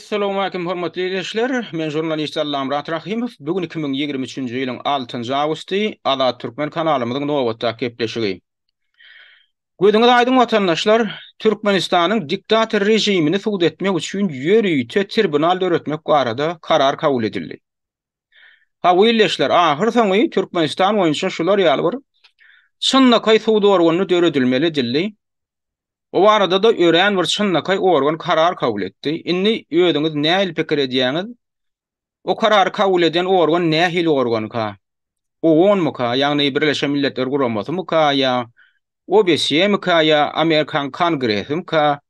Essalawmalikim hormatly ildeşler! Men žurnalist Allamyrat Rahymow. Bu gün 2023-nji ýylyň altynjy awgusty, Azat Türkmen kanalymyzyň nobatdaky gepleşigi. Gözüňiz aýdyň watandaşlar, Türkmenistanyň diktator režimini sud etmek üçin ýörite tribunal döretmek barada karar kabul edildi. Hawa ildeşler, ahyr soňy Türkmenistan boýunça şular ýaly bir çynlakaý sud organyny döredilmeli edildi. O barada-da örän bir çynlakaý organ karar kabul etdi. Indi özüňiz nähili pikir edýäňiz? O karary kabul eden organ nähili organka? OON-myka, ýagny Birleşen Milletler Guramasymyka ýa OBSE-mika ýa Amerikan Kongresimika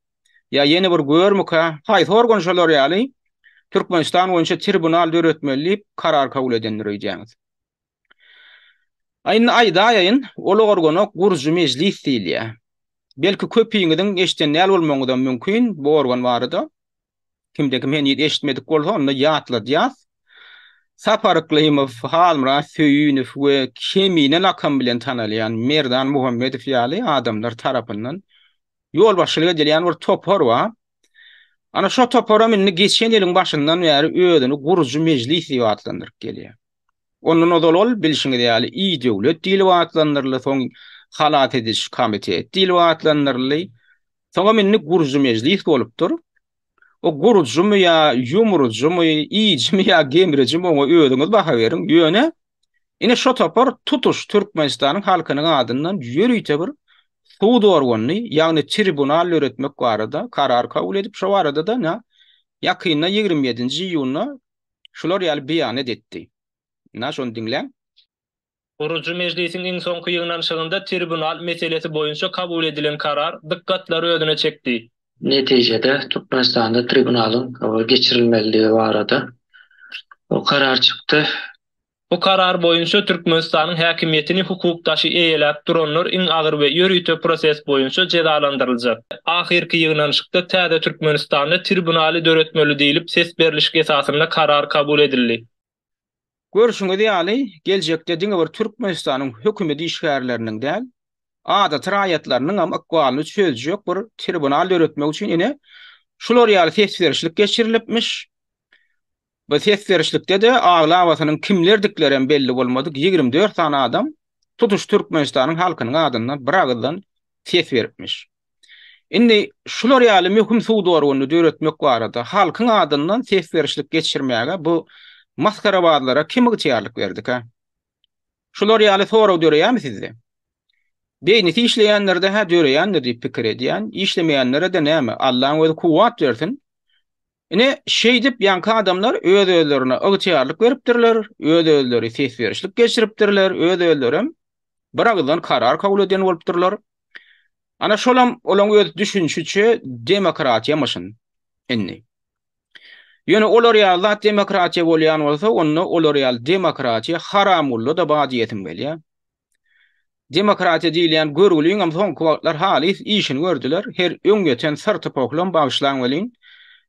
ýa ýene bir görmüka? Haýsy organ şolar ýaly Türkmenistan boýunça tribunal döretmeli diýip karar kabul edendir öýdýäňiz? A indi aýdaýaýyn, ol organa gurujy mejlis diýilýär. Belki köpiňiziň eşiden däl bolmagyňyzam mümkin bu organ barada. Kimde kim heniz eşitmedik bolsa, onda ýatladýas. Sapar Yklymow, Halmyrat Söýünow we Kemine lakamy bilen tanalýan Merdan Muhammedow ýaly adamlar tarapyndan ýolbaşçylyk edilýän bir topar bar. Ana şo toparam indi geçen ýylyň başyndan bäri özüni gurujy mejlis diýip atlandyryp gelýär. Ondan ozal ol, bilşiňiz ýaly, I-döwlet diýlip atlandyryldy, soň Halas ediş komitet diýlip atlandyryldy. Soňam indi gurujy mejlis bolupdyr. O gurujymy ýa ýumrujymy, iýijimi ýa gemrijimi oňa özüňiz baha beriň. Ýöne ine şo topar tutuş Türkmenistanyň halkynyň adyndan ýörite bir sud organyny, ýagny tribunal döretmek barada karar kabul edip, şo barada-da ine ýakynda 27-nji iýunda şular ýaly beýanat etdi. Ine şony diňläň. Gurujy mejlisiň iň soňky ýygnanyşygynda tribunal meselesi boýunça kabul edilen karar dykgatlary özüne çekdi. Netijede, Türkmenistanda tribunalyň geçirilmelidigi barada karar çykdy. Bu karar boýunça Türkmenistanyň häkimiýetini hukuk daşy eýeläp duranlar iň agyr we ýörite proses boýunça jezalandyryljak. Ahyrky ýygnanyşykda täze Türkmenistanda tribunaly döretmeli diýlip ses berlişik esasynda karar kabul edildi. Görşüňiz ýaly, geljekde diňe bir Türkmenistanyň hökümet işgärleriniň däl, adaty raýatlarynyňam ykbalyny çözjek bir tribunal döretmek üçin ine, şular ýaly ses berişlik geçirilipmiş. Bu ses berişlikde-de aglabasynyň kimlerdiklerem belli bolmadyk 24 sany adam tutuş Türkmenistanyň halkynyň adyndan biragyzdan ses beripmiş. Indi şular ýaly möhüm sud organyny döretmek barada halkyň adyndan ses berişlik geçirmäge bu masgarabazlara kim ygtyýarlyk berdikä? Şular ýaly sorag döreýärmi sizde? Beýnisi işleýänlerde-hä döreýändir diýip pikir edýän, işlemeýänlere-de näme, Allaň özi kuwwat bersin. Ine, şeýdip ýaňky adamlar öz-özlerine ygtyýarlyk beripdirler, öz-özleri ses berişlik geçiripdirler, öz-özlerem bir agyzdan karar kabul eden bolupdyrlar. Ana şolam olaň öz düşünişiçe demokratiýamyşyn indi. Ýöne olar ýaly zat demokratiýa bolýan bolsa, onda olar ýaly demokratiýa haramgulla-da bar diýesim gelýär. Demokratiýa diýilýän görgüliňem soňky wagtlar halys işini gördüler. Her öňýeten syrty pohlam bagyşlaň welin,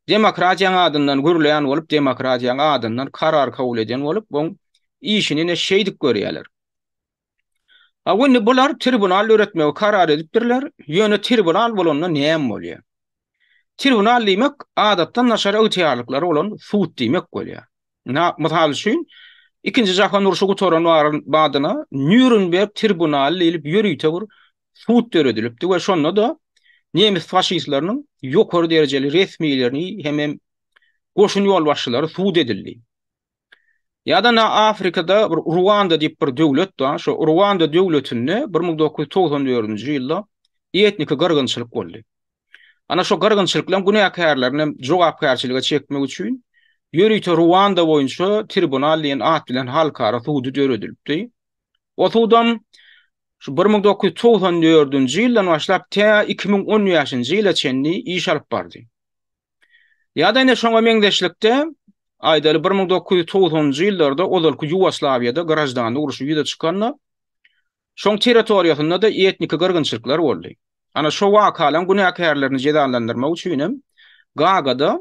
demokratiýaň adyndan gürleýän bolup, demokratiýaň adyndan karar kabul eden bolup, oň işini ine şeýdip görýärler. Hawa indi bular tribunal döretmegi karar edipdirler. Ýöne tribunal bolanda näme bolýar? Tribunal diýmek adatdan daşary ygtyýarlyklary bolan sud diýmek bolýar. Ynha, mysal üçin, Ikinji jahan urşy gutaran badyna Nýurnberg tribunaly diýlip ýörite bir sud döredilipdi we şonda-da nemes faşistleriniň ýokary derejeli resmilerini hemem goşun ýolbaşçylary sud edildi. Ýa-da na Afrikada bir Ruanda diýip bir döwlet bar. Şo Ruanda döwletinde 1994-nji ýylda etniki gyrgynçylyk boldy. Ana şo gyrgynçylyklaryň günäkärlerini hem jogapkärçilige çekmek üçin ýörite Ruanda boýunça tribunal diýen at bilen halkara sudy döredilipdi. O sudam şu 1994-nji ýyldan başlap tä 2015-nji ýyla çenli iş alyp bardy. Ýa-da ine şoňa meňzeşlikde, aýdaly 1990-njy ýyllarda ozalky Ýugoslawiýada graždanlyk urşy ýüze çykanda, şoň territoriýasynda-da etniki gyrgynçylyklar boldy. Ana şo wakalaryň günäkärlerini jezalandyrmak üçin hem Gagada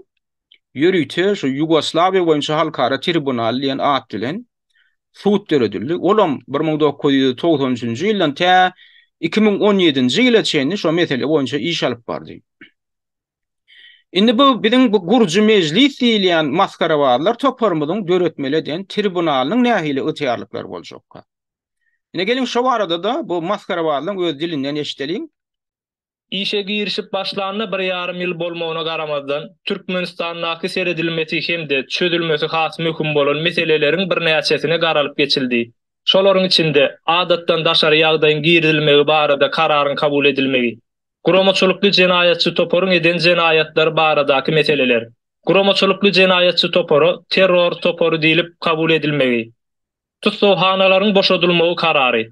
ýörite şu Ýugoslawiýa boýunça halkara tribunaly diýen at bilen sud döredildi. Olam 1993-nji ýyldan tä 2017-nji ýyla çenli şo mesele boýunça iş alyp bardy. Indi bu biziň bu gurujy mejlis diýilýän masgarabazlar toparymyzyň döretmeli eden tribunalynyň nähili ygtyýarlyklary boljakka? Ine geliň şo barada-da bu masgarabazlaryň öz dilinden eşideliň. Işe girişip başlanyna bir ýarym ýyl bolmagyna garamazdan, Türkmenistandaky seredilmesi hem-de çözülmesi has möhüm bolan meseleleriň birnäçesine garalyp geçildi. Şolaryň içinde, adatdan daşary ýagdaýyň girizilmegi barada kararyň kabul edilmegi, guramaçylykly jenaýatçy toparyň eden jenaýatlary baradaky meseleler, guramaçylykly jenaýatçy topara terror topary diýlip kabul edilmegi, tussaghanalaryň boşadylmagy karary,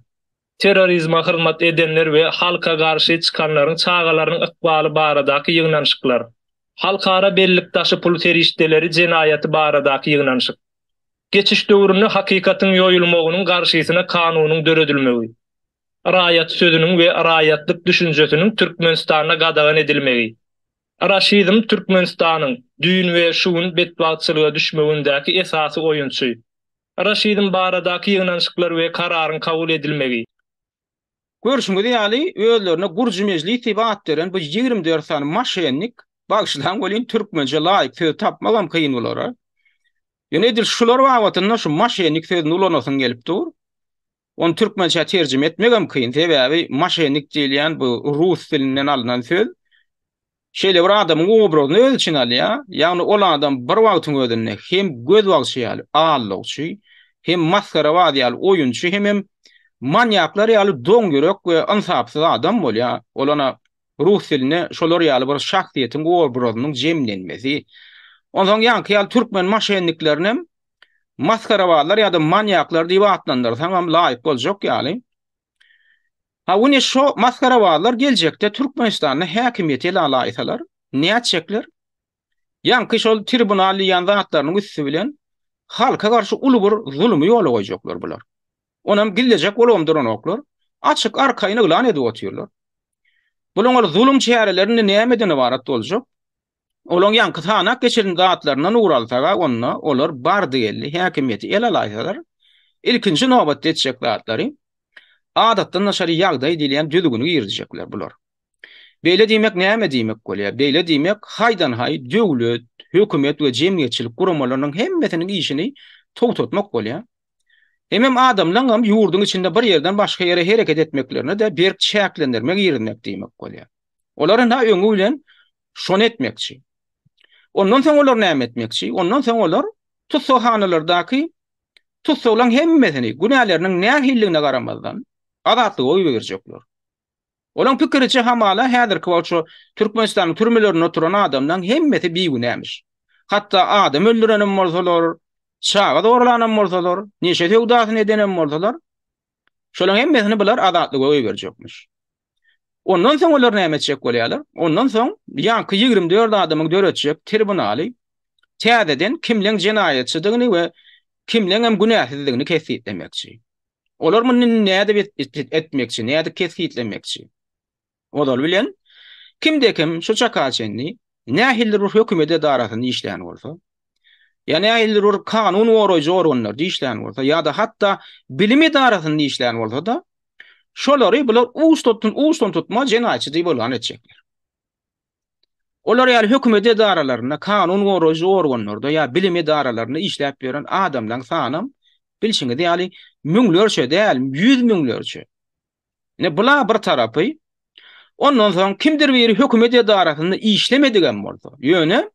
terrorizme hyzmat edenler we halka garşy çykanlaryň çagalarynyň ykbaly baradaky ýygnanyşyklar, halkara bellik daşy pul serişdeleri jenaýaty baradaky ýygnanyşyk, geçiş döwründe hakykatyň ýoýulmagynyň garşysyna kanunyň döredilmegi, raýat sözüniň we raýatlyk düşünjesiniň Türkmenistanda gadagan edilmegi, raşizm Türkmenistanyň düýn we şu gün betbagtçylyga düşmegindäki esasy oýunçy, Raşizm baradaky ýygnanyşyklar we kararyň kabul edilmegi. Görşüňiz ýaly, özlerine Gurjy mejlis diýip at beren bu 24 sany maşennik, bagyşlaň welin türkmençe laýyk söz tapmagam kyn bulara. Ýöne edil şular babatynda şu maşennik sözüni ulanasyň gelip dur. Ony türkmençä terjime etmegem kyn, sebäbi maşennik diýilýän bu rus dilinden alnan söz şeýle bir adamyň obrazyny öz içine alýar, ýagny ol adam bir wagtyň özünde hem gözbagçy ýaly aldawçy, hem masgarabaz ýaly oýunçy, hemem manýaklar ýaly doňýürek we ynsapsyz adam bolýar. Ol ana rus dilinde şolar ýaly bir şahsyýetiň obrazynyň jemlenmesi. Onsoň ýaňky ýaly türkmen maşenniklerinem masgarabazlar ýa-da manýaklar diýip atlandyrsaňam laýyk boljak ýaly. Ha ine şo masgarabazlar geljekde Türkmenistanda häkimiýeti ele alaýsalar, nätjekler? Ýaňky şol tribunal diýýän zatlarynyň üsti bilen halka garşy uly bir zulumy ýola goýjaklar bular. Onam gizlejek bolubam duranoklar. Açyk arkaýyn yglan edip otyrlar. Bulaň ol zulum çäreleri indi nämeden ybarat boljak? Olaň ýaňky sanap geçiren zatlaryndan ugur alsak-a, onda olar bardy-geldi häkimiýeti ele alaýsalar, ilkinji nobatda etjek zatlary adatdan daşary ýagdaý diýilýän düzgüni girizjekler bular. Beýle diýmek näme diýmek bolýar? Beýle diýmek haýdan-haý döwlet, hökümet we jemgyýetçilik guramalarynyň hemmesiniň işini togtatmak bolýar. Hemem adamlaňam ýurduň içinde bir ýerden başga ýere hereket etmeklerine-de berk çäklendirme girizmek diýmek bolýar. Olar ynha öňi bilen şony etmekçi. Ondan soň olar näme etmekçi? Ondan soň olar tussaghanalardaky tussaglaryň hemmesini günäleriniň nähililigine garamazdan azatlyga goýberjekler. Olaryň pikiriçe hamala häzirki wagt şu Türkmenistanyň türmelerinde oturan adamlaryň hemmesi bigünämiş. Hatda adam öldürenem bolsalar, çaga zorlanam bolsalar, neşe söwdasyny edenem bolsalar, şolaryň hemmesini bular azatlyga goýberjekmiş. Ondan soň olar näme etjek bolýarlar? Ondan soň ýaňky 24 adamyň döretjek tribunaly täzeden kimleň jenaýatçydygyny we kimleňem günäsizdigini kesgitlemekçi. Olar muny nädip etmekçi, nädip kesgitlemekçi? Ozaly bilen, kimde-kim şu çaka çenli nähilidir bir hökümet edarasynda işlän bolsa, ýa nähilidir bir kanun goraýjy organlarda işlän bolsa, ýa-da hatda bilim edarasynda işlän bolsa-da, Şolary bular uçdan uçdan tutma jenaýatçy diýip yglan etjekler. Olar ýaly hökümet edaralarynda, kanun goraýjy organlarda ýa bilim edaralarynda işläp ýören adamlaryň sanam bilşiňiz ýaly müňlerçe däl, ýüz müňlerçe. Ine bula bir tarapy. Ondan soň kimdir biri hökümet edarasynda işlemedigem bolsa, ýöne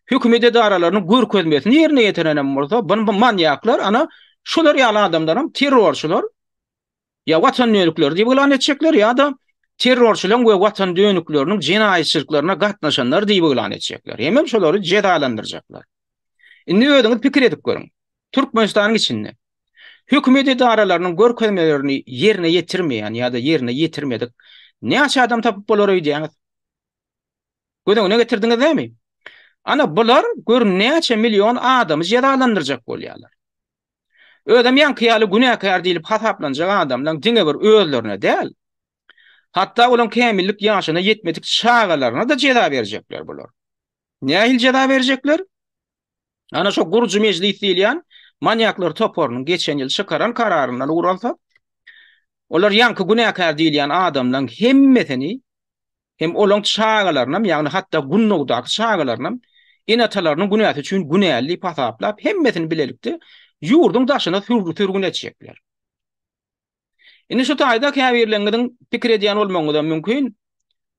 hökümet edaralarynyň görkezmesini ýerine ýetirenem bolsa, bu manýaklar ana şolar ýaly adamlaram terrorçylar Ýa watan dönükleri diýip yglan etjekler ýa-da terrorçylaryň we watan dönükleriniň jenaýatçylyklaryna gatnaşanlar diýip yglan etjekler. Hemem şolary jezalandyrjaklar. Indi özüňiz pikir edip görüň. Türkmenistanyň içinde hökümet edaralarynyň görkezmelerini ýerine ýetirmeýän ýa-da ýerine ýetirmedik näçe adam tapyp bolar öýdýäňiz? Göz öňüne getirdiňiz dämi? Ana bular gör näçe million adamy jezalandyrjak bolýarlar. Özem ýaňky ýaly günäkär diýlip hasaplanjak adamlaň diňe bir özlerine däl, hatda olaň kämillik ýaşyna ýetmedik çagalaryna-da jeza berjekler bular. Nähili jeza berjekler? Ana şo gurujy mejlis diýilýän manýaklar toparynyň geçen ýyl çykaran kararyndan ugur alsak, olar ýaňky günäkär diýilýän adamlaň hemmesini. Hem olaň çagalarynam, ýagny hatda gundagdaky çagalarynam ene-atalarynyň günäsi üçin günäli diýip hasaplap, hemmesini bilelikde ýurduň daşyna sürgün etjekler. Indi şu taýda käbirleriňiziň pikir edýän bolmagyňyzam mümkin,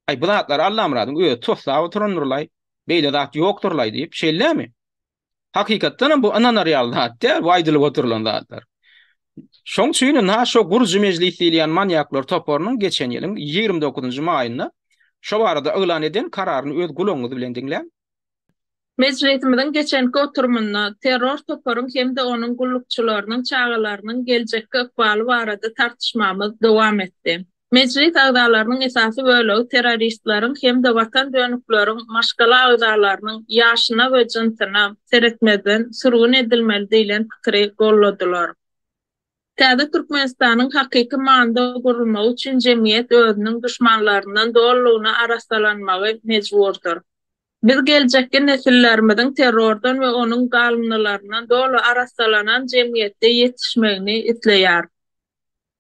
Aý, bu zatlary Allamyradyň özi toslap oturandyr-laý, beýle zat ýokdur-laý diýip, şeýlemi? Hakykatdanam bu ynanar ýaly zat däl, bu aýdylyp oturylan zatlar. Şoň üçin ynha şo gurujy mejlis diýilýän manýaklar toparynyň geçen ýylyň 29-njy maýynda şo barada yglan eden kararyny öz gulagyňyz bilen diňläň. Mejlisimiziň geçenki oturymynda terror toparyň hem-de onuň gullukçylarynyň çagalarynyň geljekki ykbaly barada tartyşmamyz dowam etdi. Mejlis agzalarynyň esasy bölegi terroristleriň hem-de watan dönükleriň maşgala agzalarynyň ýaşyna we jynsyna seretmezden sürgün edilmeli diýlen pikiri golladylar. Täze Türkmenistanyň hakyky manyda gurulmagy üçin jemgyýet özüniň duşmanlaryndan dolulygyna arassalanmagy mejburdyr. Biz geljekki nesillerimiziň terrordan we onuň galyndylaryndan doly arassalanan jemgyýetde ýetişmegini isleýäris.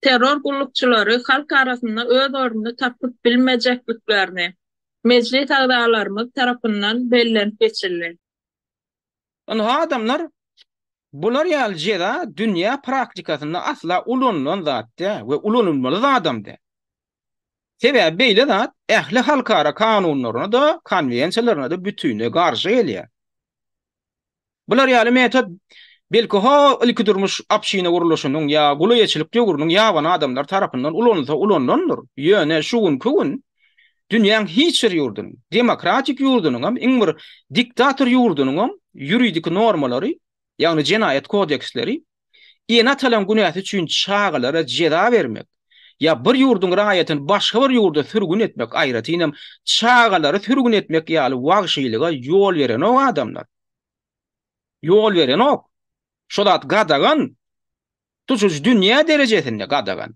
Terror gullukçylary halk arasynda öz ornuny tapyp bilmejekliklerini Mejlis agzalarymyz tarapyndan bellenip geçildi. Ynha adamlar, bular ýaly jeza dünýä praktikasynda asla ulanylan zat däl we ulanylmaly zadam däl. Sebäbi beýle zat ähli halkara kanunlaryna-da, konwensiýalaryna-da bütinleý garşy gelýär. Bular ýaly metod belki ho ilkidurmuş obşina gurluşynyň ýa gulaýeçilik döwrüniň ýabany adamlary tarapyndan ulanylsa ulanylandyr. Ýöne şu günki gün dünýäň hiç bir ýurdunyň, demokratik ýurdunyňam, iň bir diktator ýurdunyňam ýuridiki normalary, ýagny jenaýat kodeksleri ene-atalaryň günäsi üçin çagalara jeza bermek ýa bir ýurduň raýatyny başga bir ýurda sürgün etmek, aýratynam çagalary sürgün etmek ýaly wagşylyga ýol berenok adamlar. Ýol berenok. Şo zat gadagan. Tutuş dünýä derejesinde gadagan.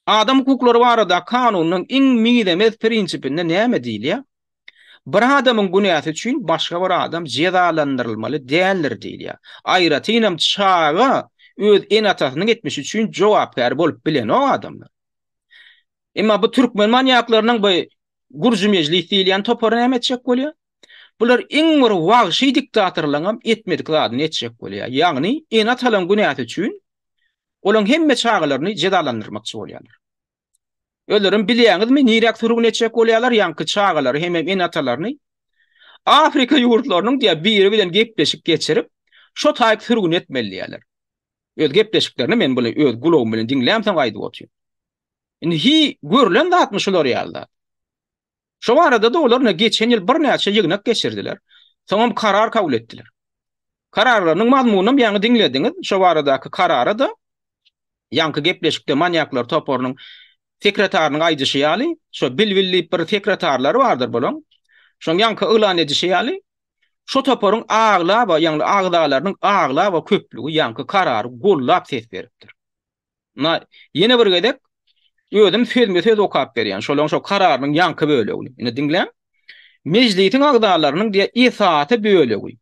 Adam hukuklary barada kanunyň iň mizemez prinsipinde näme diýilýär? Bir adamyň günäsi üçin başga bir adam jezalandyrylmaly däldir diýilýär. Aýratynam çaga öz ene-atasynyň etmişi üçin jogapkär bolup bilenok adamlar. Emma bu türkmen manýaklarynyň bu gurujy mejlis diýilýän topary näme etjek bolýar? Bular iň bir wagşy diktatorlaryňam etmedik zadyny etjek bolýar. Ýagny ene-atalaryň günäsi üçin olaryň hemme çagalaryny jezalandyrmakçy bolýarlar. Özlerem bilýäňizmi niräk sürgün etjek bolýarlar ýaňky çagalary hemem ene-atalaryny? Afrika ýurtlarynyň diýýär biri bilen gepleşik geçirip, şo taýyk sürgün etmeli diýýärler. Öz gepleşiklerini men buny öz gulagym bilen diňlämsoň aýdyp otyryn. Indi hi görlen zatmy şular ýaly zat? Şo barada-da olar ine geçen ýyl birnäçe ýygnak geçirdiler. Soňam karar kabul etdiler. Kararlarynyň mazmunynam ýaňy diňlediňiz. Şo baradaky karara-da ýaňky gepleşikde manýaklar toparynyň sekretarynyň aýdyşy ýaly, şo Bilbil diýip bir sekretarlary bardyr bulaň. Şoň ýaňky yglan edişi ýaly, şo toparyň aglaba, ýagny agzalarynyň aglaba köplügi ýaňky karary gollap ses beripdir. Na, ýene bir gezek özüm sözme-söz okap berýän, şolaryň şo kararynyň ýaňky bölegini. Indi diňläň. Mejlisiň agzalarynyň diýýär, esasy bölegi,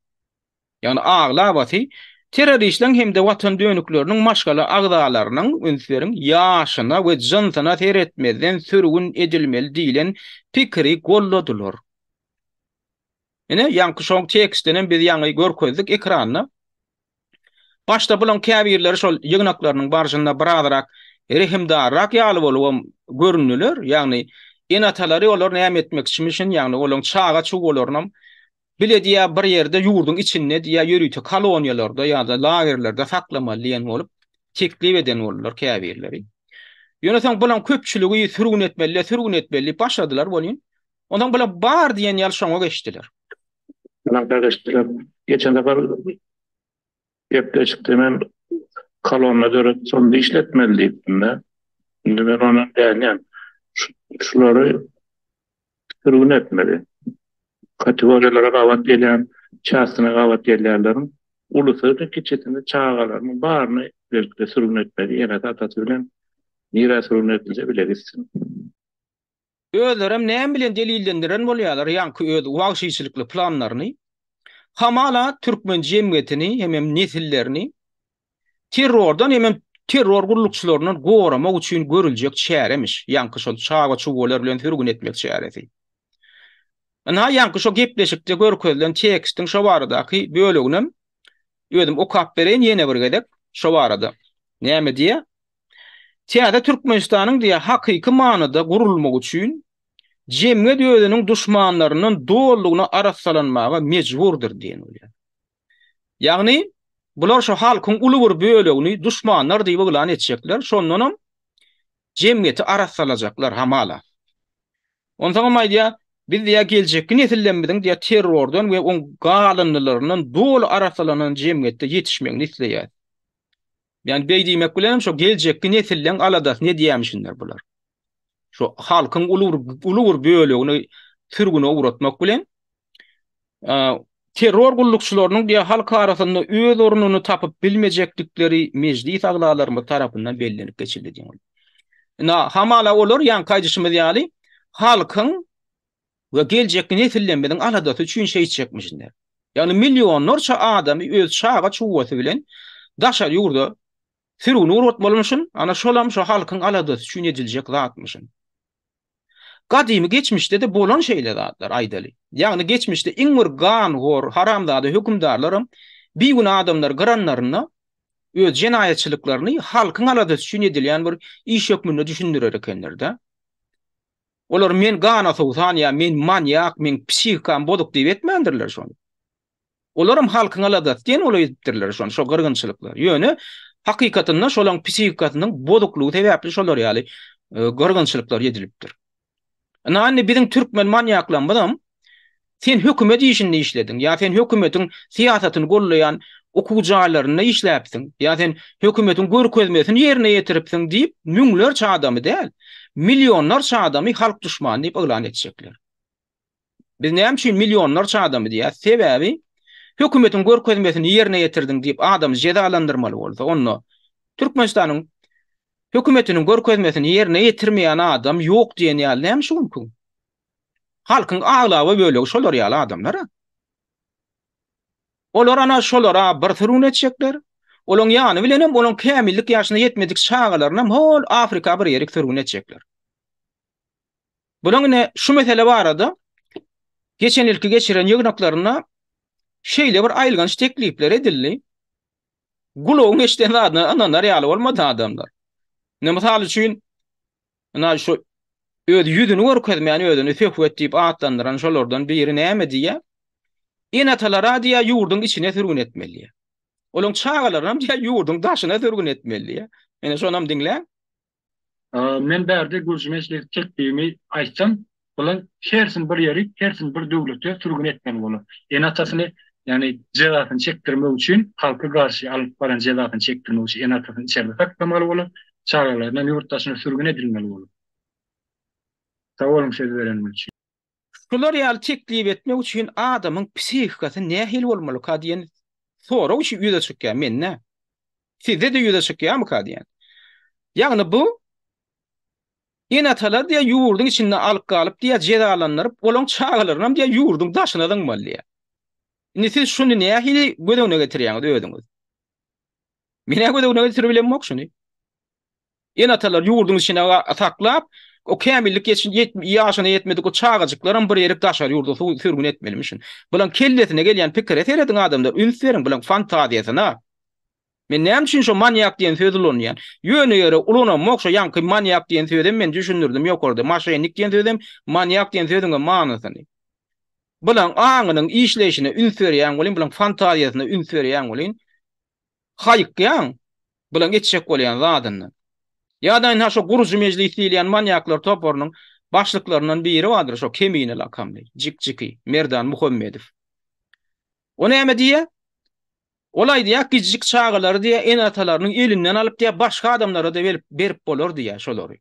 ýagny aglabasy terroristleriň hem-de watan dönükleriniň maşgala agzalarynyň, üns beriň, ýaşyna we jynsyna seretmezden sürgün edilmeli diýlen pikiri golladylar. Ine, ýaňky şoň tekstinem biz ýaňy görkezdik ekranda. Başda bulaň käbirleri şol ýygnaklarynyň barşynda birazrak rehimdarrak ýaly bolubam göründiler. Ýagny ene-atalary olar näme etmekçimişin, ýagny olaň çaga-çugalarynam bile diýýär bir ýerde ýurduň içinde diýýär ýörite koloniýalarda ýa-da lagerlerde saklamaly diýen bolup teklip eden boldular käbirleri. Ýöne soň bulaň köpçüligi sürgün etmeli, sürgün etmeli diýip başladylar welin, onsoň bular bar diýen ýaly şoňa geçdiler. Şoňa geçdiler. Geçen sapar gepleşikde men kolonna döredip şony işletmeli diýipdim-de. Indi men onam dälýän. Şulary sürgün etmeli. Kategoriýalara gabat gelýän, çastyna gabat gelýänleriň ulusyny, kiçisini, çagalarynyň baryny birlikde sürgün etmeli. Enesi, atasy bilen nirä sürgün edilse bile gitsin. Özlerem näme bilen delillendiren bolýarlar ýaňky öz wagşyçylykly planlaryny? Hamala türkmen jemgyýetini hemem nesillerini terrordan hemem. terror gullukçylaryndan goramak üçin görüljek çäremiş, ýaňky şol çaga-çugalar bilen sürgün etmek çäresi. Ynha, ýaňky şo gepleşikde görkezilen tekstiň şo baradaky böleginem özüm okap bereýin ýene bir gezek şo barada. Näme diýýär? Täze Türkmenistanyň diýýär, hakyky manyda gurulmagy üçin jemgyýet özüniň duşmanlaryndan dolulygyna arassalanmaga mejburdyr diýen bolýar. Ýagny, bular şo halkyň uly bir bölegini duşmanlar diýip yglan etjekler, şondanam jemgyýeti arassalajaklar hamala. Onsoňam aýdýar, biz diýýär geljekki nesillerimiziň diýýär terrordan we oň galyndylaryndan doly arassalanan jemgyýetde ýetişmegini isleýäris. Ýagny beý diýmek bilenem şo geljekki nesilleň aladasyny edýämişinler bular. Şo halkyň uly bir uly bir bölegini sürgüne ugratmak bilen terror gullukçylarynyň diýe halk arasynda öz ornuny tapyp bilmejekdikleri mejlis agzalarymyz tarapyndan bellenip geçildi diýen. Ina hamala olar ýaňky aýdyşymyz ýaly halkyň we geljekki nesillerimiziň aladasy üçin şeýtjekmişinler. Ýagny millionlarça adamy öz çaga-çugasy bilen daşary ýurda sürgün ugratmalymyşyn, ana şolam şo halkyň aladasy üçin ediljek zatmyşyn. Gadymy geçmişde-de bolan şeýle zatlar, aýdaly. Ýagny geçmişde iň bir ganhor, haramzada hökümdarlaram bigünä adamlary gyranlarynda öz jenaýatçylyklaryny halkyň aladasy üçin edilýän bir iş hökmünde düşündirer ekenler-de. Olar men gana sowsan ýa men manýak, meň psihikam bozuk diýip etmändirler şony. Olaram halkyň aladasy diýen ola edipdirler şony, şo gyrgynçylyklar. Ýöne hakykatynda şolaň psihikasynyň bozuklygy sebäpli şolar ýaly gyrgynçylyklar edilipdir. Ynha indi biziň türkmen manýaklarymyzam sen hökümet işinde işlediň ýa sen hökümetiň syýasatyny gollaýan okuw jaýlarynda işläpsiň ýa sen hökümetiň görkezmesini ýerine ýetiripsiň diýip müňlerçe adamy däl, millionlarça adamy halk duşmany diýip yglan etjekler. Biz näme üçin millionlarça adamy diýýäs? Sebäbi hökümetiň görkezmesini ýerine ýetirdiň diýip adamy jezalandyrmaly bolsa, onda Türkmenistanyň hökümetiniň görkezmesini ýerine ýetirmeýän adam ýok diýen ýaly näme şu günki gün? Halkyň aglaba bölegi şolar ýaly adamlar-a. Olar ana şolara bir sürgün etjekler. Olaň ýany bilenem olaň kämillik ýaşyna ýetmedik çagalarynam hol Afrika bir ýerik sürgün etjekler. Bulaň ine şu mesele barada geçen ýylky geçiren ýygnaklarynda şeýle bir aýylganç teklipler edildi. Gulagyň eşiden zadyna ynanar ýaly bolmady adamlar. Ine mysal üçin ine şu öz ýüzüni görkezmän özüni Söhbet diýip atlandyran şolardan biri näme diýýär? Ene-atalara diýýär ýurduň içine sürgün etmeli diýýär. Olaň çagalarynam diýýär ýurduň daşyna sürgün etmeli diýýär. Ine şonam diňläň. Men bärde gürji mejlisi teklibimi aýtsam, bular hersini bir ýerik, hersini bir döwlete sürgün etmeli bolar. Ene-atasyny, ýagny jezasyny çekdirmek üçin, halka garşy alyp baran jezasyny çekdirmek üçin ene-atasyny içerde saklamaly bolar, çagalarynam ýurt daşyna sürgün edilmeli bolar. Sag boluň söz bereniňiz üçin. Şular ýaly teklip etmek üçin adamyň psihikasy nähili bolmalyka diýen sorag ýüze çykýar mende. Sizde-de ýüze çykýarmyka diýen. Ýagny bu ene-atalar diýýär ýurduň içinde alyp galyp diýýär jezalandyryp, olaň çagalarynam diýýär ýurduň daşyna zyňmaly diýýär. Indi siz şuny nähili göz öňüne getirýäňiz özüňiz? Men-ä göz öňüne getirip bilemok şuny. Ene-atalar ýurduň içine saklap, o kämillik ýaşyna ýetmedik o çagajyklaram bir ýerik daşary ýurda sürgün etmelimişin. Bulaň kellesine gelýän pikire serediň adamlar, üns beriň bulaň fantaziýasyna. Men näme üçin şo manýak diýen sözi ulanýan? Ýöne ýere ulanamok şo ýaňky manýak diýen sözem men düşündirdim ýokarda. Maşennik diýen sözem, manýak diýen sözüňem manysyny. Bulaň aňynyň işleýşine üns berýäň welin, bulaň fantaziýasyna üns berýäň welin, haýykýaň bulaň etjek bolýan zadyndan. Ýa-da ynha şo gurujy mejlis diýilýän manýaklar toparynyň başlyklaryndan biri bardyr şo Kemine lakamly, Jik-jiki, Merdan Muhammedow. O näme diýýär? Ol aýdýar, kiçijik çagalary diýýär, ene-atalarynyň elinden alyp diýýär, başga adamlara-da berip, berip bolar diýýär şolary.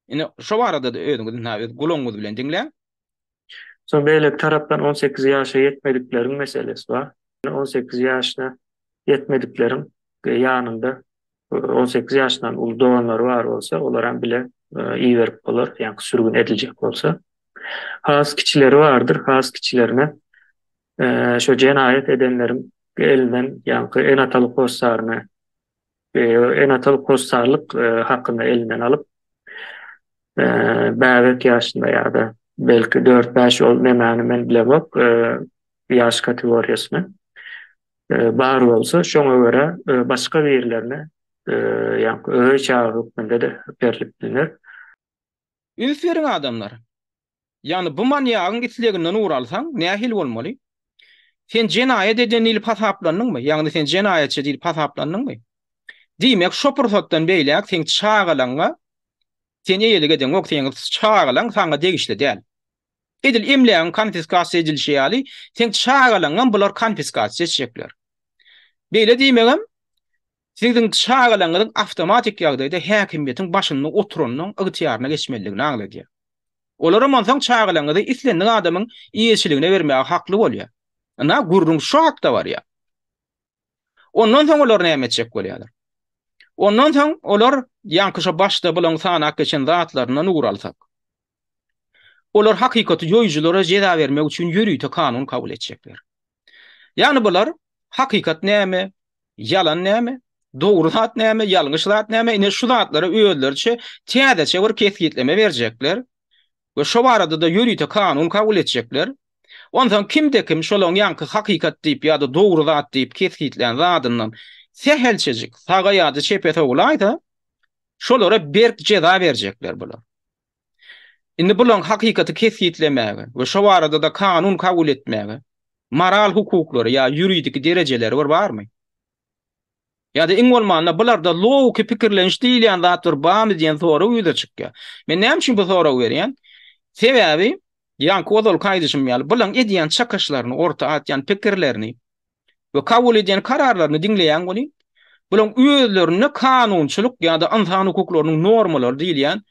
Ine, şo barada-da özüňiz ynha öz gulagyňyz bilen diňläň. Soň beýleki tarapdan 18 ýaşa ýetmedikleriň meselesi bar. 18 ýaşyna ýetmedikleriň ýanynda 18 ýaşyndan uly doganlary bar bolsa, olaram bile iberip bolar, ýaňky sürgün ediljek bolsa. Has kiçileri bardyr, has kiçilerine şo jenaýat edenleriň elinden ýaňky ene-atalyk hossaryny. Ene-atalyk hossarlyk hakyny elinden alyp, bäbek ýaşynda ýa-da belki dört-bäş ol nemäni men bilemok, ýaş kategoriýasyny bar bolsa, şoňa görä başga birilerine ýaňky öweý çaga hökmünde-de berlip bilner. Üns beriň adamlar! Ýagny bu manýagyň isleginden ugur alsaň, nähili bolmaly? Sen jenaýat eden diýlip hasaplandyňmy? Ýagny sen jenaýatçy diýlip hasaplandyňmy? Diýmek, şo pursatdan beýläk seň çagalaňa sen eýelik edeňok, seň çagalaň saňa degişli däl. Edil emlägiň konfiskasiýa edilişi ýaly, seň çagalaňam bular konfiskasiýa etjekler. Beýle diýmegem, siziň çagalaňyzyň awtomatik ýagdaýda häkimiýetiň başynda oturanyň ygtyýaryna geçmelidigini aňladýar. Olaram onsoň çagalaňyzy islendik adamyň eýeçiligine bermäge hakly bolýar. Ynha, gürrüň şu hakda barýar. Ondan soň olar näme etjek bolýarlar? Ondan soň olar ýaňky şo başda bulaň sanap geçen zatlaryndan ugur alsak. Olar hakykaty ýoýujylara jeza bermek üçin ýörite kanun kabul etjekler. Ýagny bular hakykat näme, ýalan näme, dogry zat näme, ýalňyş zat näme, ine şu zatlara özleriçe täzeçe bir kesgitleme berjekler we şo barada-da ýörite kanun kabul etjekler. Onsoň kimde-kim şolaň ýaňky hakykat diýip ýa-da dogry zat diýip kesgitlän zadyndan sähelçejik saga ýa-da çepe sowulaýsa, şolara berk jeza berjekler bular. Indi bulaň hakykaty kesgitlemäge we şo barada-da kanun kabul etmäge moral hukuklary ýa ýuridiki derejeleri bir barmy? Ýa-da iň bolmanda bularda logiki pikirleniş diýilýän zat bir barmy diýen sorag ýüze çykýar. Men näme üçin bu soragy berýän? Sebäbi ýaňky ozalky aýdyşym ýaly bulaň edýän çykyşlaryny, orta atýan pikirlerini we kabul edýän kararlaryny diňleýäň welin, bulaň özlerinde kanunçylyk ýa-da ynsan hukuklarynyň normalary diýilýän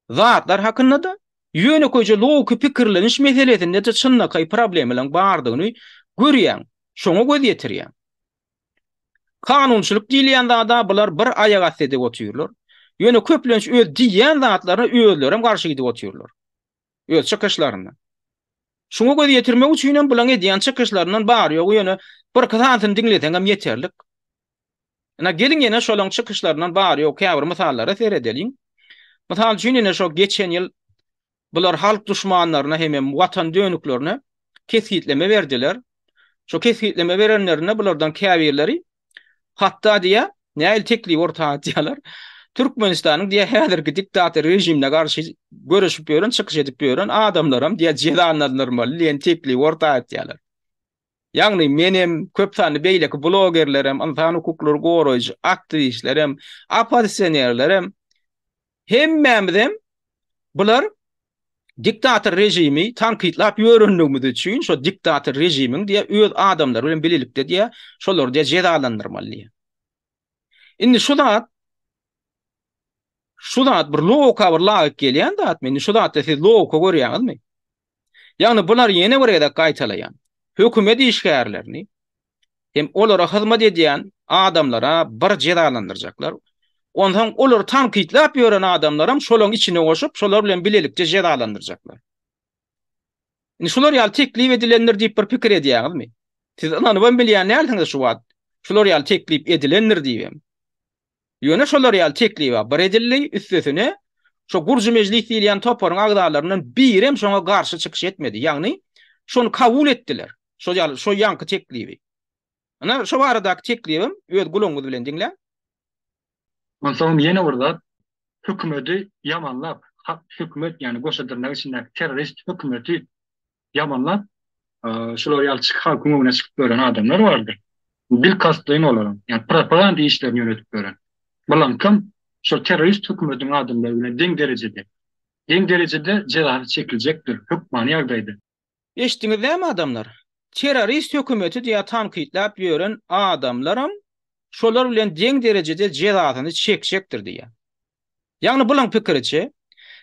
zatlar hakynda-da, ýönekeýje logiki pikirleniş meselesinde-de çynlakaý problemalaryň bardygyny görýäň, şoňa göz ýetirýäň. Kanunçylyk diýilýän zada bular bir aýak asty edip otyrlar. Ýöne köplenç öz diýýän zatlaryna özlerem garşy gidip otyrlar. Öz çykyşlarynda. Şuňa göz ýetirmek üçinem bulaň edýän çykyşlaryndan bary-ýogy ýöne birki sanysyny diňleseňem ýeterlik. Ynha geliň ýene şolaň çykyşlaryndan bary-ýogy käbir mysallara seredeliň. Mysal üçin ine şo geçen ýyl Bular halk duşmanlaryna hemem watan dönüklerine kesgitleme berdiler. Şo kesgitleme berenlerinde bulardan käbirleri hatda diýä, nähili teklip orta atýarlar. Türkmenistanyň diýä häzirki diktator režimine garşy göreşip ýören, çykyş edip ýören adamlaram diýä jezalandyrmaly diýen teklibi orta atýarlar. Ýagny menem, köp sanly beýleki blogerlerem, ynsan hukuklary goraýjy aktiwistlerem, oppozisionerlerem hemmämizem bular diktator režimi tankytlap ýörenligimiz üçin şo diktator režimiň diýä öz adamlary bilen bilelikde diýä şolary diýä jezalandyrmaly diýä. Indi şu zat şu zat bir logika bir laýyk gelýän zatmy? Indi şu zatda siz logika görýäňizmi? Ýagny bular ýene bir gezek gaýtalaýan, hökümet işgärlerini hem olara hyzmat edýän adamlara bir jezalandyrjaklar. Onsoň olary tankytlap ýören adamlaram şolaryň içine goşup, şolar bilen bilelikde jezalandyrjaklar. Indi şular ýaly teklip edilendir diýip bir pikir edýäňizmi? Siz ynanybam bilýän dälsiňiz şu wagt şular ýaly teklip edilendir diýibem. Ýöne şolar ýaly teklib-ä bir edildi, üstesine, şo Gurjy mejlis diýilýän toparyň agzalaryndan birem şoňa garşy çykyş etmedi. Ýagny, şony kabul etdiler. Şo ýaly, şo ýaňky teklibi. Ynha, şo baradaky teklibem öz gulagyňyz bilen diňläň. Onsoňam ýene bir zat, hökümeti ýamanlap, hökümet, ýagny goşa dyrnak içindäki terrorist hökümeti ýamanlap, şular ýaly çyk halkyň öňüne çykyp ýören adamlar bardyr. Bilkastlaýyn olaryň, ýagny propaganda işlerini ýöredip ýören. Bulaňkam şol terrorist hökümetiň adamlary bilen deň derejede, deň derejede jezasy çekiljekdir, hökmany ýagdaýda. Eşitdiňiz dämi adamlar? Terrorist hökümeti diýä tankytlap ýören adamlaram şolar bilen deň derejede jezasyny çekjekdir diýýär. Ýagny bulaň pikiriçe,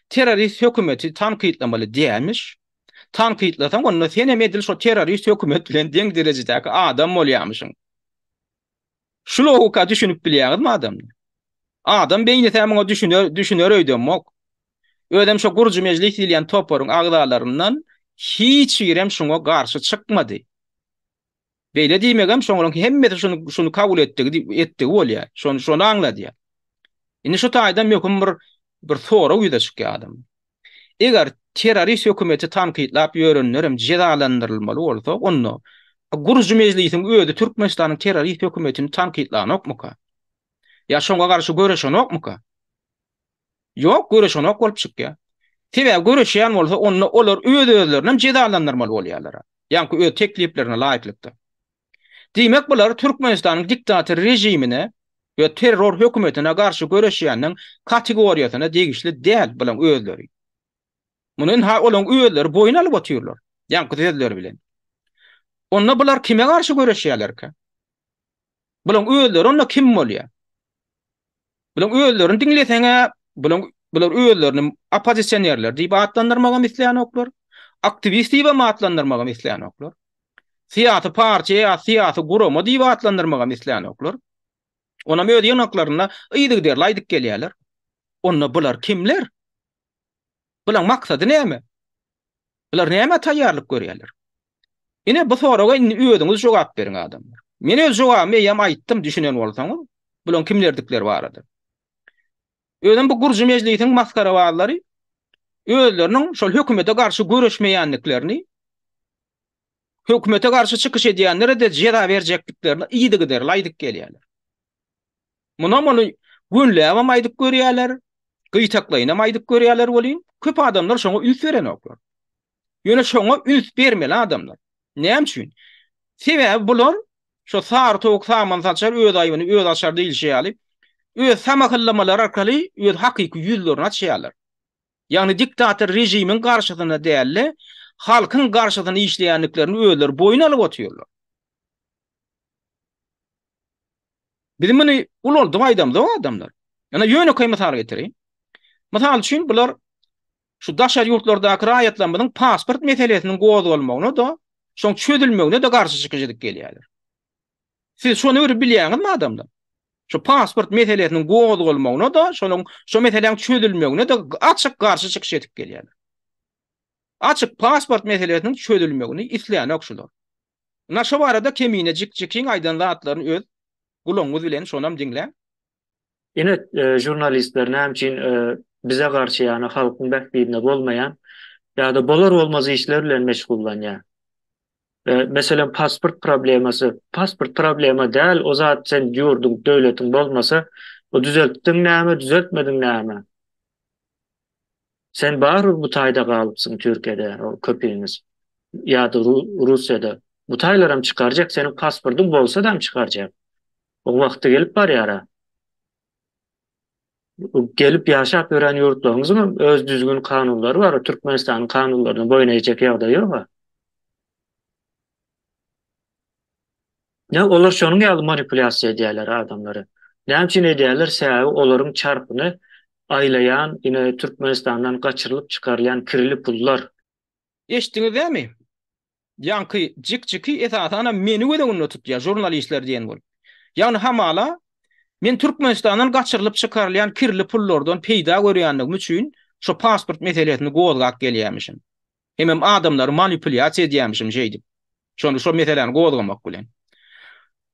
terrorist hökümeti tankytlamaly dälmiş. Tankytlasaň onda senem edil şo terrorist hökümet bilen deň derejedäki adam bolýamyşyň. Şu logika düşünip bilýäňizmi adamlar? Adam beýnisi-ä muňa düşüner, düşüner öýdemok. Özem şo gurujy mejlis diýilýän toparyň agzalaryndan hiç birem şuňa garşy çykmady. Beýle diýmegem şoňlaryň hemmesi şuny şuny kabul etdigi etdigi bolýar. Şony şony aňladýar. Indi şu taýdan möhüm bir bir sorag ýüze çykýar adam. Eger terrorist hökümeti tankytlap ýörenlerem jezalandyrylmaly bolsa, onda gurujy mejlisiň özi Türkmenistanyň terrorist hökümetini tankytlanokmyka? Ýa şoňa garşy göreşenokmyka? Ýok, göreşenok bolup çykýar. Sebäbi göreşýän bolsa, onda olar öz-özlerinem jezalandyrmaly bolýarlar. Ýaňky öz tekliplerine laýyklykda. Diýmek, bular Türkmenistanyň diktator režimine we terror hökümetine garşy göreşýänleň kategoriýasyna degişli däl bulaň özleri. Muny ynha olaň özleri boýun alyp otyrlar, ýaňky sözleri bilen. Onda bular kime garşy göreşýärlerkä? Bulaň özleri onda kim bolýar? Bulaň özlerini diňleseň-ä, bulaň bular özlerini oppozisionerler diýip atlandyrmagam islänoklar, aktiwist diýibem atlandyrmagam islänoklar. Syýasy partiýa ýa syýasy gurama diýip atlandyrmagam islänoklar. Onam öz ýygnaklarynda yzygiderli aýdyp gelýärler. Onda bular kimler? Bulaň maksady näme? Bular nämä taýýarlyk görýärler? Ine bu soraga indi özüňiz jogap beriň adamlar. Men öz jogabymy eýýäm aýtdym düşünen bolsaňyz, bulaň kimlerdikleri barada. Özem bu gurjy mejlisiň masgarabazlary özleriniň şol hökümete garşy göreşmeýändiklerini, hökümete garşy çykyş edýänlere-de jeza berjekdiklerini yzygiderli aýdyp gelýärler. Munam ony gönläbem aýdyp görýärler, gytaklaýynam aýdyp görýärler welin, köp adamlar şoňa üns berenoklar. Ýöne şoňa üns bermeli adamlar. Näme üçin? Sebäbi bular şo sary towuk saman saçar, öz aýbyny özi açar diýlişi ýaly, öz samahyllamalary arkaly öz hakyky ýüzlerini açýarlar. Ýagny diktator režimiň garşysyna däl-de, halkyň garşysyna işleýändiklerini özleri boýun alyp otyrlar. Biz muny ulaldyp aýdamzok adamlar. Ýöne ýönekeý mysal getireýin. Mysal üçin bular şu daşary ýurtlardaky raýatlarymyzyň pasport meselesiniň gozgalmagyna-da, şoň çözülmegine-de garşy çykyş edip gelýärler. Siz şony bir bilýäňizmi adamlar? Şu pasport meselesiniň gozgalmagyna-da, şonuň şo meseläň çözülmegine-de açyk garşy çykyş edip gelýärler. Açyk pasport meselesiniň çözülmegini islänok şular. Ynha şo barada Kemine Jikjikiň aýdan zatlaryny öz gulagyňyz bilen şonam diňläň. Ine žurnalistler näme üçin bize garşy ýagny halkyň bähbidine bolmaýan ýa-da bolar bolmaz işler bilen meşgullanýar. Meselem pasport problemasy, pasport problema däl o zat sen ýurduň döwletiň bolmasa o düzeltdiň näme düzeltmediň näme. Sen barybir bu taýda galypsyň Türkiýede o köpüňiz ýa-da Russiýada. Bu taýlaram çykarjak seniň pasportyň bolsadam çykarjak. O wagty gelip barýara. Gelip ýaşap ýören ýurtlaryňyzyň hem öz düzgün kanunlary bar. Türkmenistanyň kanunlaryna boýun egjek ýagdaý ýoga. Ne olar şonuň ýaly manipulýasiýa edýärler adamlary. Näme üçin edýärler? Sebäbi olaryň çarpyny aýlaýan ine Türkmenistandan gaçyrylyp çykarylýan kirli pullar. Eşitdiňiz dämi? Ýaňky jik-jiki esasanam meni göz öňünde tutýar, žurnalistler diýen bolup. Ýagny hamala men Türkmenistandan gaçyrylyp çykarylýan kirli pullardan peýda görýänligim üçin şu pasport meselesini gozgap gelýärmişim. Hemem adamlary manipulýasiýa edýärmişim şeýdip. Şony şo meseläni gozgamak bilen.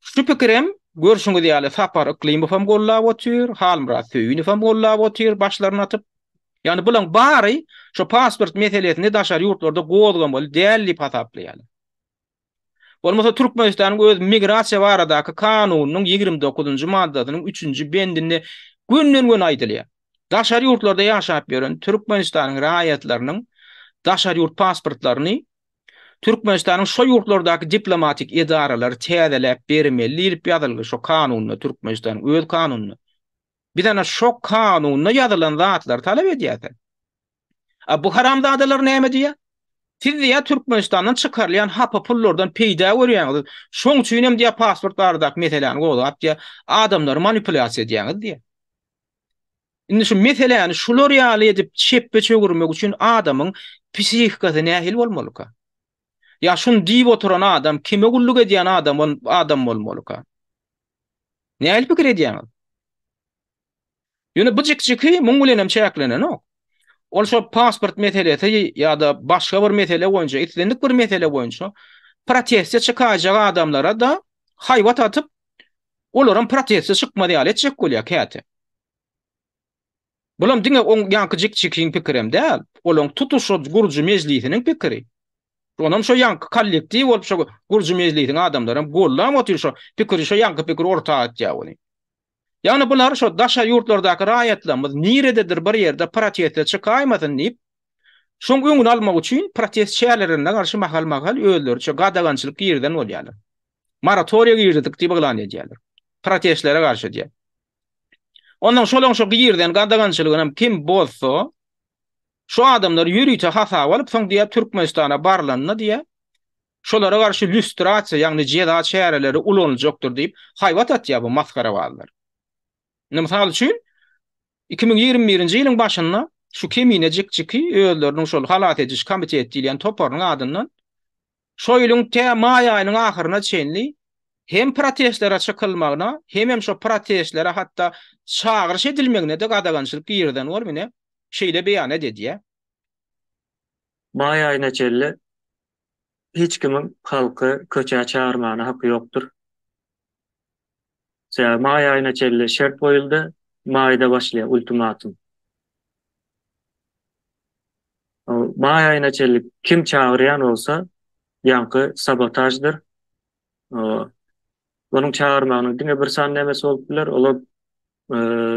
Şu pikirem görşüňiz ýaly Sapar Yklymowam gollap otyr, Halmyrat Söýünowam gollap otyr başlaryny atyp. Ýagny bulaň bary şo pasport meselesini daşary ýurtlarda gozgamaly däl diýip hasaplaýarlar. Bolmasa Türkmenistanyň öz migrasiýa baradaky kanunynyň 29-njy maddasynyň üçünji bendinde gönden-göni aýdylýar. Daşary ýurtlarda ýaşap ýören Türkmenistanyň raýatlarynyň daşary ýurt pasportlaryny Türkmenistanyň şo ýurtlardaky diplomatik edaralary täzeläp bermeli diýlip ýazylgy şo kanunda Türkmenistanyň öz kanunynda. Biz ana şo kanunda ýazylan zatlary talap edýäs. A bu haramzadalar näme diýýär? Siz diýýär Türkmenistandan çykarylýan hapa pullardan peýda görýäňiz. Şoň üçin hem diýýär pasport baradaky meseläni gozgap diýýär, adamlary manipulýasiýa edýäňiz diýýär. Indi şu meseläni şular ýaly edip çepbe çöwürmek üçin adamyň psihikasy nähili bolmalyka? Ýa şuny diýip oturan adam kime gulluk edýän adam adam bolmalyka? Nähili pikir edýäňiz? Ýöne bu jik-jiki muň bilenem çäklenenok. Ol şo pasport meselesi ýa-da başga bir mesele boýunça, islendik bir mesele boýunça. proteste çykaýjak adamlara-da haýbat atyp, olaram proteste çykmaz ýaly etjek bolýar käte. Bulam diňe oň ýaňky jikjikiň pikirem däl, olaň tutuş şo gurujy mejlisiniň pikiri. Onam şo ýaňky kollektiw bolup şo gurujy mejlisiň adamlaram gollap otyr şo pikiri şo ýaňky pikiri orta atýar ony. Ýagny bular şo daşary ýurtlardaky raýatlarymyz nirededir bir ýerde proteste çykaýmasyn diýip, şoň öňüni almak üçin protest çärelerine garşy mahal-mahal özleriçe gadagançylyk girizen bolýarlar. Moratoriýa girizdik diýip yglan edýärler. Protestlere garşy diýip. Ondan şolaň şo girizen gadagançylygynam kim bozsa, şu adamlary ýörite hasaba alyp, soň diýýär Türkmenistana barlanda diýýär, şolara garşy lýustrasiýa, ýagny jeza çäreleri ulanyljakdyr diýip, haýbat atýar bu masgarabazlar. Indi mysal üçin, 2021-nji ýylyň başynda şu Kemine jikjiki özleriniň şol halas ediş komitet diýilýän toparynyň adyndan Şo ýylyň tä maý aýynyň ahyryna çenli hem protestlere çykylmagyna, hemem şo protestlere hatda çagyryş edilmegine-de gadagançylyk girizen bolup ine, şeýle beýanat edýär. Maý aýyna çenli hiç kimiň halky köçä çagyrmana haky ýokdur. Sebäbi maý aýyna çenli şert goýuldy, maýda başlaýar ultimatum. Maý aýyna çenli kim çagyrýan bolsa, ýaňky sabotaždyr. Onuň çagyrmagynyň diňe bir sany nemesi bolup biler, olar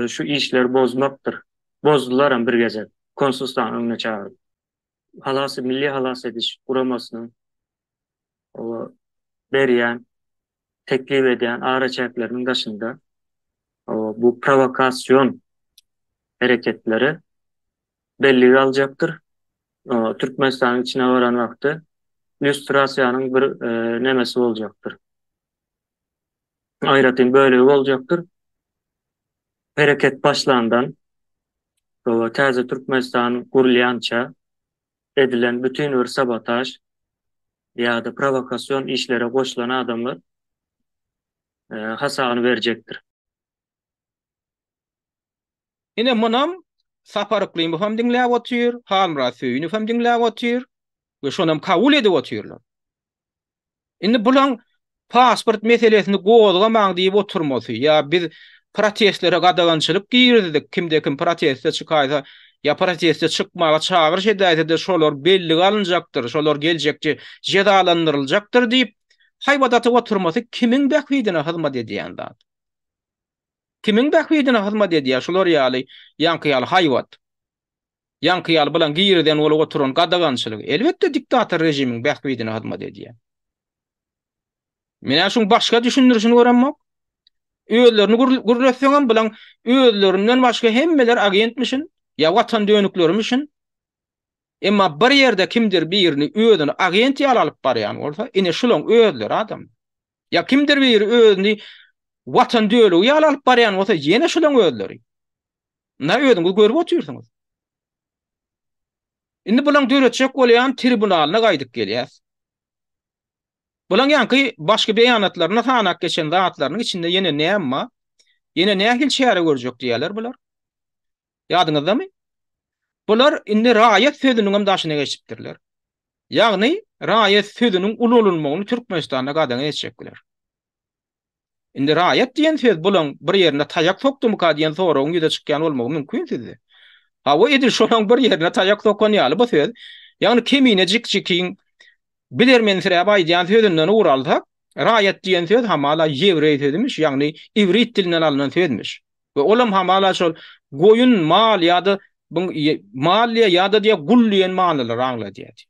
şu işleri bozmakdyr. Bozdular hem bir gezek, konsulstanyň öňüne çagyryp. Halas, Milli halas ediş guramasynyň berýän, teklip edýän araçäkleriniň daşynda bu prowokasion hereketleri bellige aljakdyr. Türkmenistanyň içine baran wagty lýustrasiýanyň bir nemesi boljakdyr. Aýratyn bölegi boljakdyr. Hereket başlandan täze Türkmenistan gurulýança edilen bütin bir sabotaž ýa-da prowokasion işlere goşulan adamlar hasabyny berjekdir. Ine munam Sapar Yklymow hem diňläp otyr, Halmyrat Söýünow hem diňläp otyr we şonam kabul edip otyrlar. Indi bulaň pasport meselesini gozgamaň diýip oturmasy ýa biz protestlere gadagançylyk girizdik, kimde-kim proteste çykaýsa ýa proteste çykmaga çagyryş edäýse-de şolar bellige alynjakdyr, şolar geljekde jezalandyryljakdyr diýip haýbat atyp oturmasy kimiň bähbidine hyzmat edýän zat? Kimiň bähbidine hyzmat edýär şular ýaly ýaňky ýaly haýbat? Ýaňky ýaly bilen girizen bolup oturan gadagançylygy, elbetde, diktator režimiň bähbidine hyzmat edýär. Men-ä şuň başga düşündirişini göremok. Özlerini gürletseňem, bulaň özlerinden başga hemmeler agentmişin, ýa watan dönüklerimişin. Emma bir ýerde kimdir birini özüni agent ýaly alyp barýan bolsa, ine şulaň özleri adam. Ýa kimdir biri özüni watan dölügi ýaly alyp barýan bolsa, ýene şulaň özleri. Ynha özüňiz görüp otyrsyňyz. Indi bulaň döretjek bolýan tribunalyna gaýdyp gelýäs. Bulaň ýaňky başky beýanatlarynda sanap geçen zatlarynyň içinde ýene näme bar? Ýene nähili çäre görjek diýýärler bular? Ýadyňyzdamy? Bular indi raýat sözüniňem daşyna geçipdirler. Ýagny raýat sözüniň ulanylmagyny Türkmenistanda gadagan etjekler. Indi raýat diýen söz bulaň bir ýerine taýak sokdumyka diýen soragyň ýüze çykýan bolmagy mümkin sizde. Hawa edil şolaň bir ýerine taýak sokan ýaly bu söz. Ýagny Kemine jikjikiň bilermensiräp aýdýan sözünden ugur alsak, raýat diýen söz hamala ýewreý sözümiş, ýagny iwrit dilinden alnan sözmüş. We olam hamala şol goýun, mal ýa-da mal diýýär ýa-da diýýär gul diýen manylary aňladýar diýýär.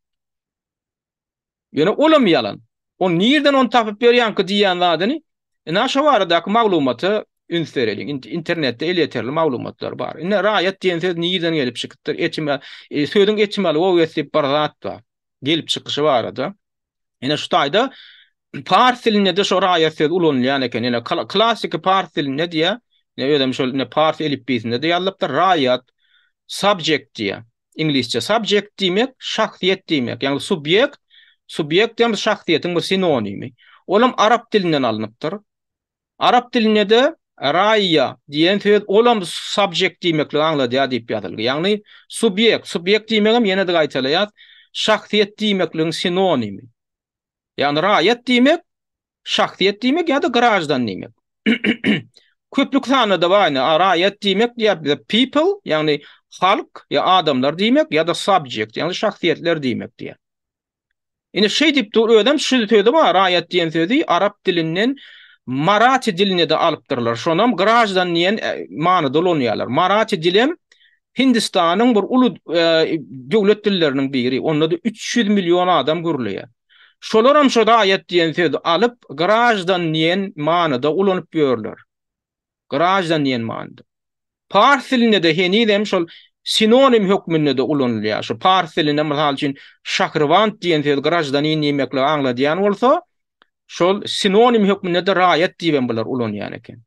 Ýöne olam ýalan. O nirden ony tapyp berýäňki diýýän zadyny, ynha şo baradaky maglumata üns bereliň. Internetde elýeterli maglumatlar bar. Indi raýat diýen söz nirden gelip çykypdyr? Etima, e, sözüň etimologiýasy diýip bir zat bar. Gelip çykyşy barada. Ine şu taýda pars dilinde-de şo raýat sözi ulanylýan eken. Ine klassiki pars dilinde diýýär. Ine özem şol ine pars elipbiýsinde-de ýazylypdyr. Raýat subject diýýär. Iňlisçe subject diýmek şahsyýet diýmek. Ýagny subýekt, subýekt hem şahsyýetiň bir sinonimi. Olam arap dilinden alnypdyr. Arap dilinde-de raýýa diýen söz olam subject diýmekligi aňladýar diýip ýazylgy. Ýagny subýekt, subýekt diýmegem ýene-de gaýtalaýas, şahsyýet diýmekligiň sinonimi. Ýagny raýat diýmek şahsyýet diýmek ýa-da graždan diýmek. Köplük sanda-da bar ine, raýat diýmek diýýär bize people, ýagny halk ýa adamlar diýmek ýa-da subject, ýagny şahsyýetler diýmek diýýär. Ine şeýdip dur, özem şu sözi bar, raýat diýen sözi arap dilinden marati diline-de alypdyrlar. Şonam graždan diýen e, manyda ulanýarlar. Marati dilem Hindistanyň bir uly e, döwlet dilleriniň biri. Onda-da 300 million adam gürleýär. Şolaram şo raýat diýen sözi alyp, graždan diýen manyda ulanyp ýörler. Graždan diýen manyda. Pars dilinde-de henizem şol sinonim hökmünde-de ulanylýar. Şu pars dilinde mysal üçin şahrwand diýen söz graždanin diýmekligi aňladýan bolsa, şol sinonim hökmünde-de raýat diýibem bular ulanýan eken.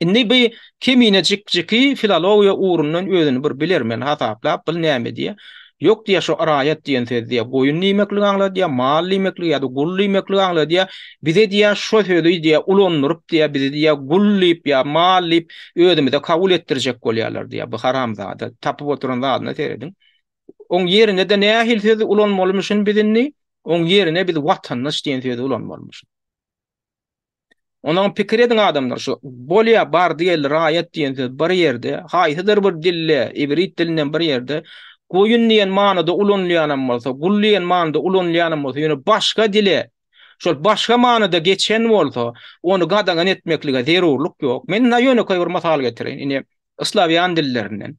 Indi bi Kemine jikjiki filologiýa ugrundan özüni bir bilermen hasaplap, bil näme diýýär? Ýok diýýär, şo raýat diýen söz diýýär, goýun diýmekligi aňladýar, mal diýmekligi ýa-da gul diýmekligi aňladýar. Bize diýýär, şo sözi diýýär, ulandyryp diýýär, bizi diýýär, gul diýip ýa mal diýip özümize kabul etdirjek bolýarlar diýýär. Bu haramzada tapyp oturan zadyna serediň. Oň ýerine-de nähili sözi ulanmalymyşyn biz indi? Oň ýerine biz watandaş diýen sözi ulanmalymyşyn. Onam pikir ediň adamlar şu bolýa bardy geldi raýat diýen söz bir ýerde haýsydyr bir dilde ibrit dilinden bir ýerde goýun diýen manyda ulanylýanam bolsa gul diýen manyda ulanylýanam bolsa ýöne başga dile şol başga manyda geçen bolsa ony gadagan etmeklige zerurlyk ýok. Men ynha ýönekeý bir mysal getireýin ine slawýan dillerinden.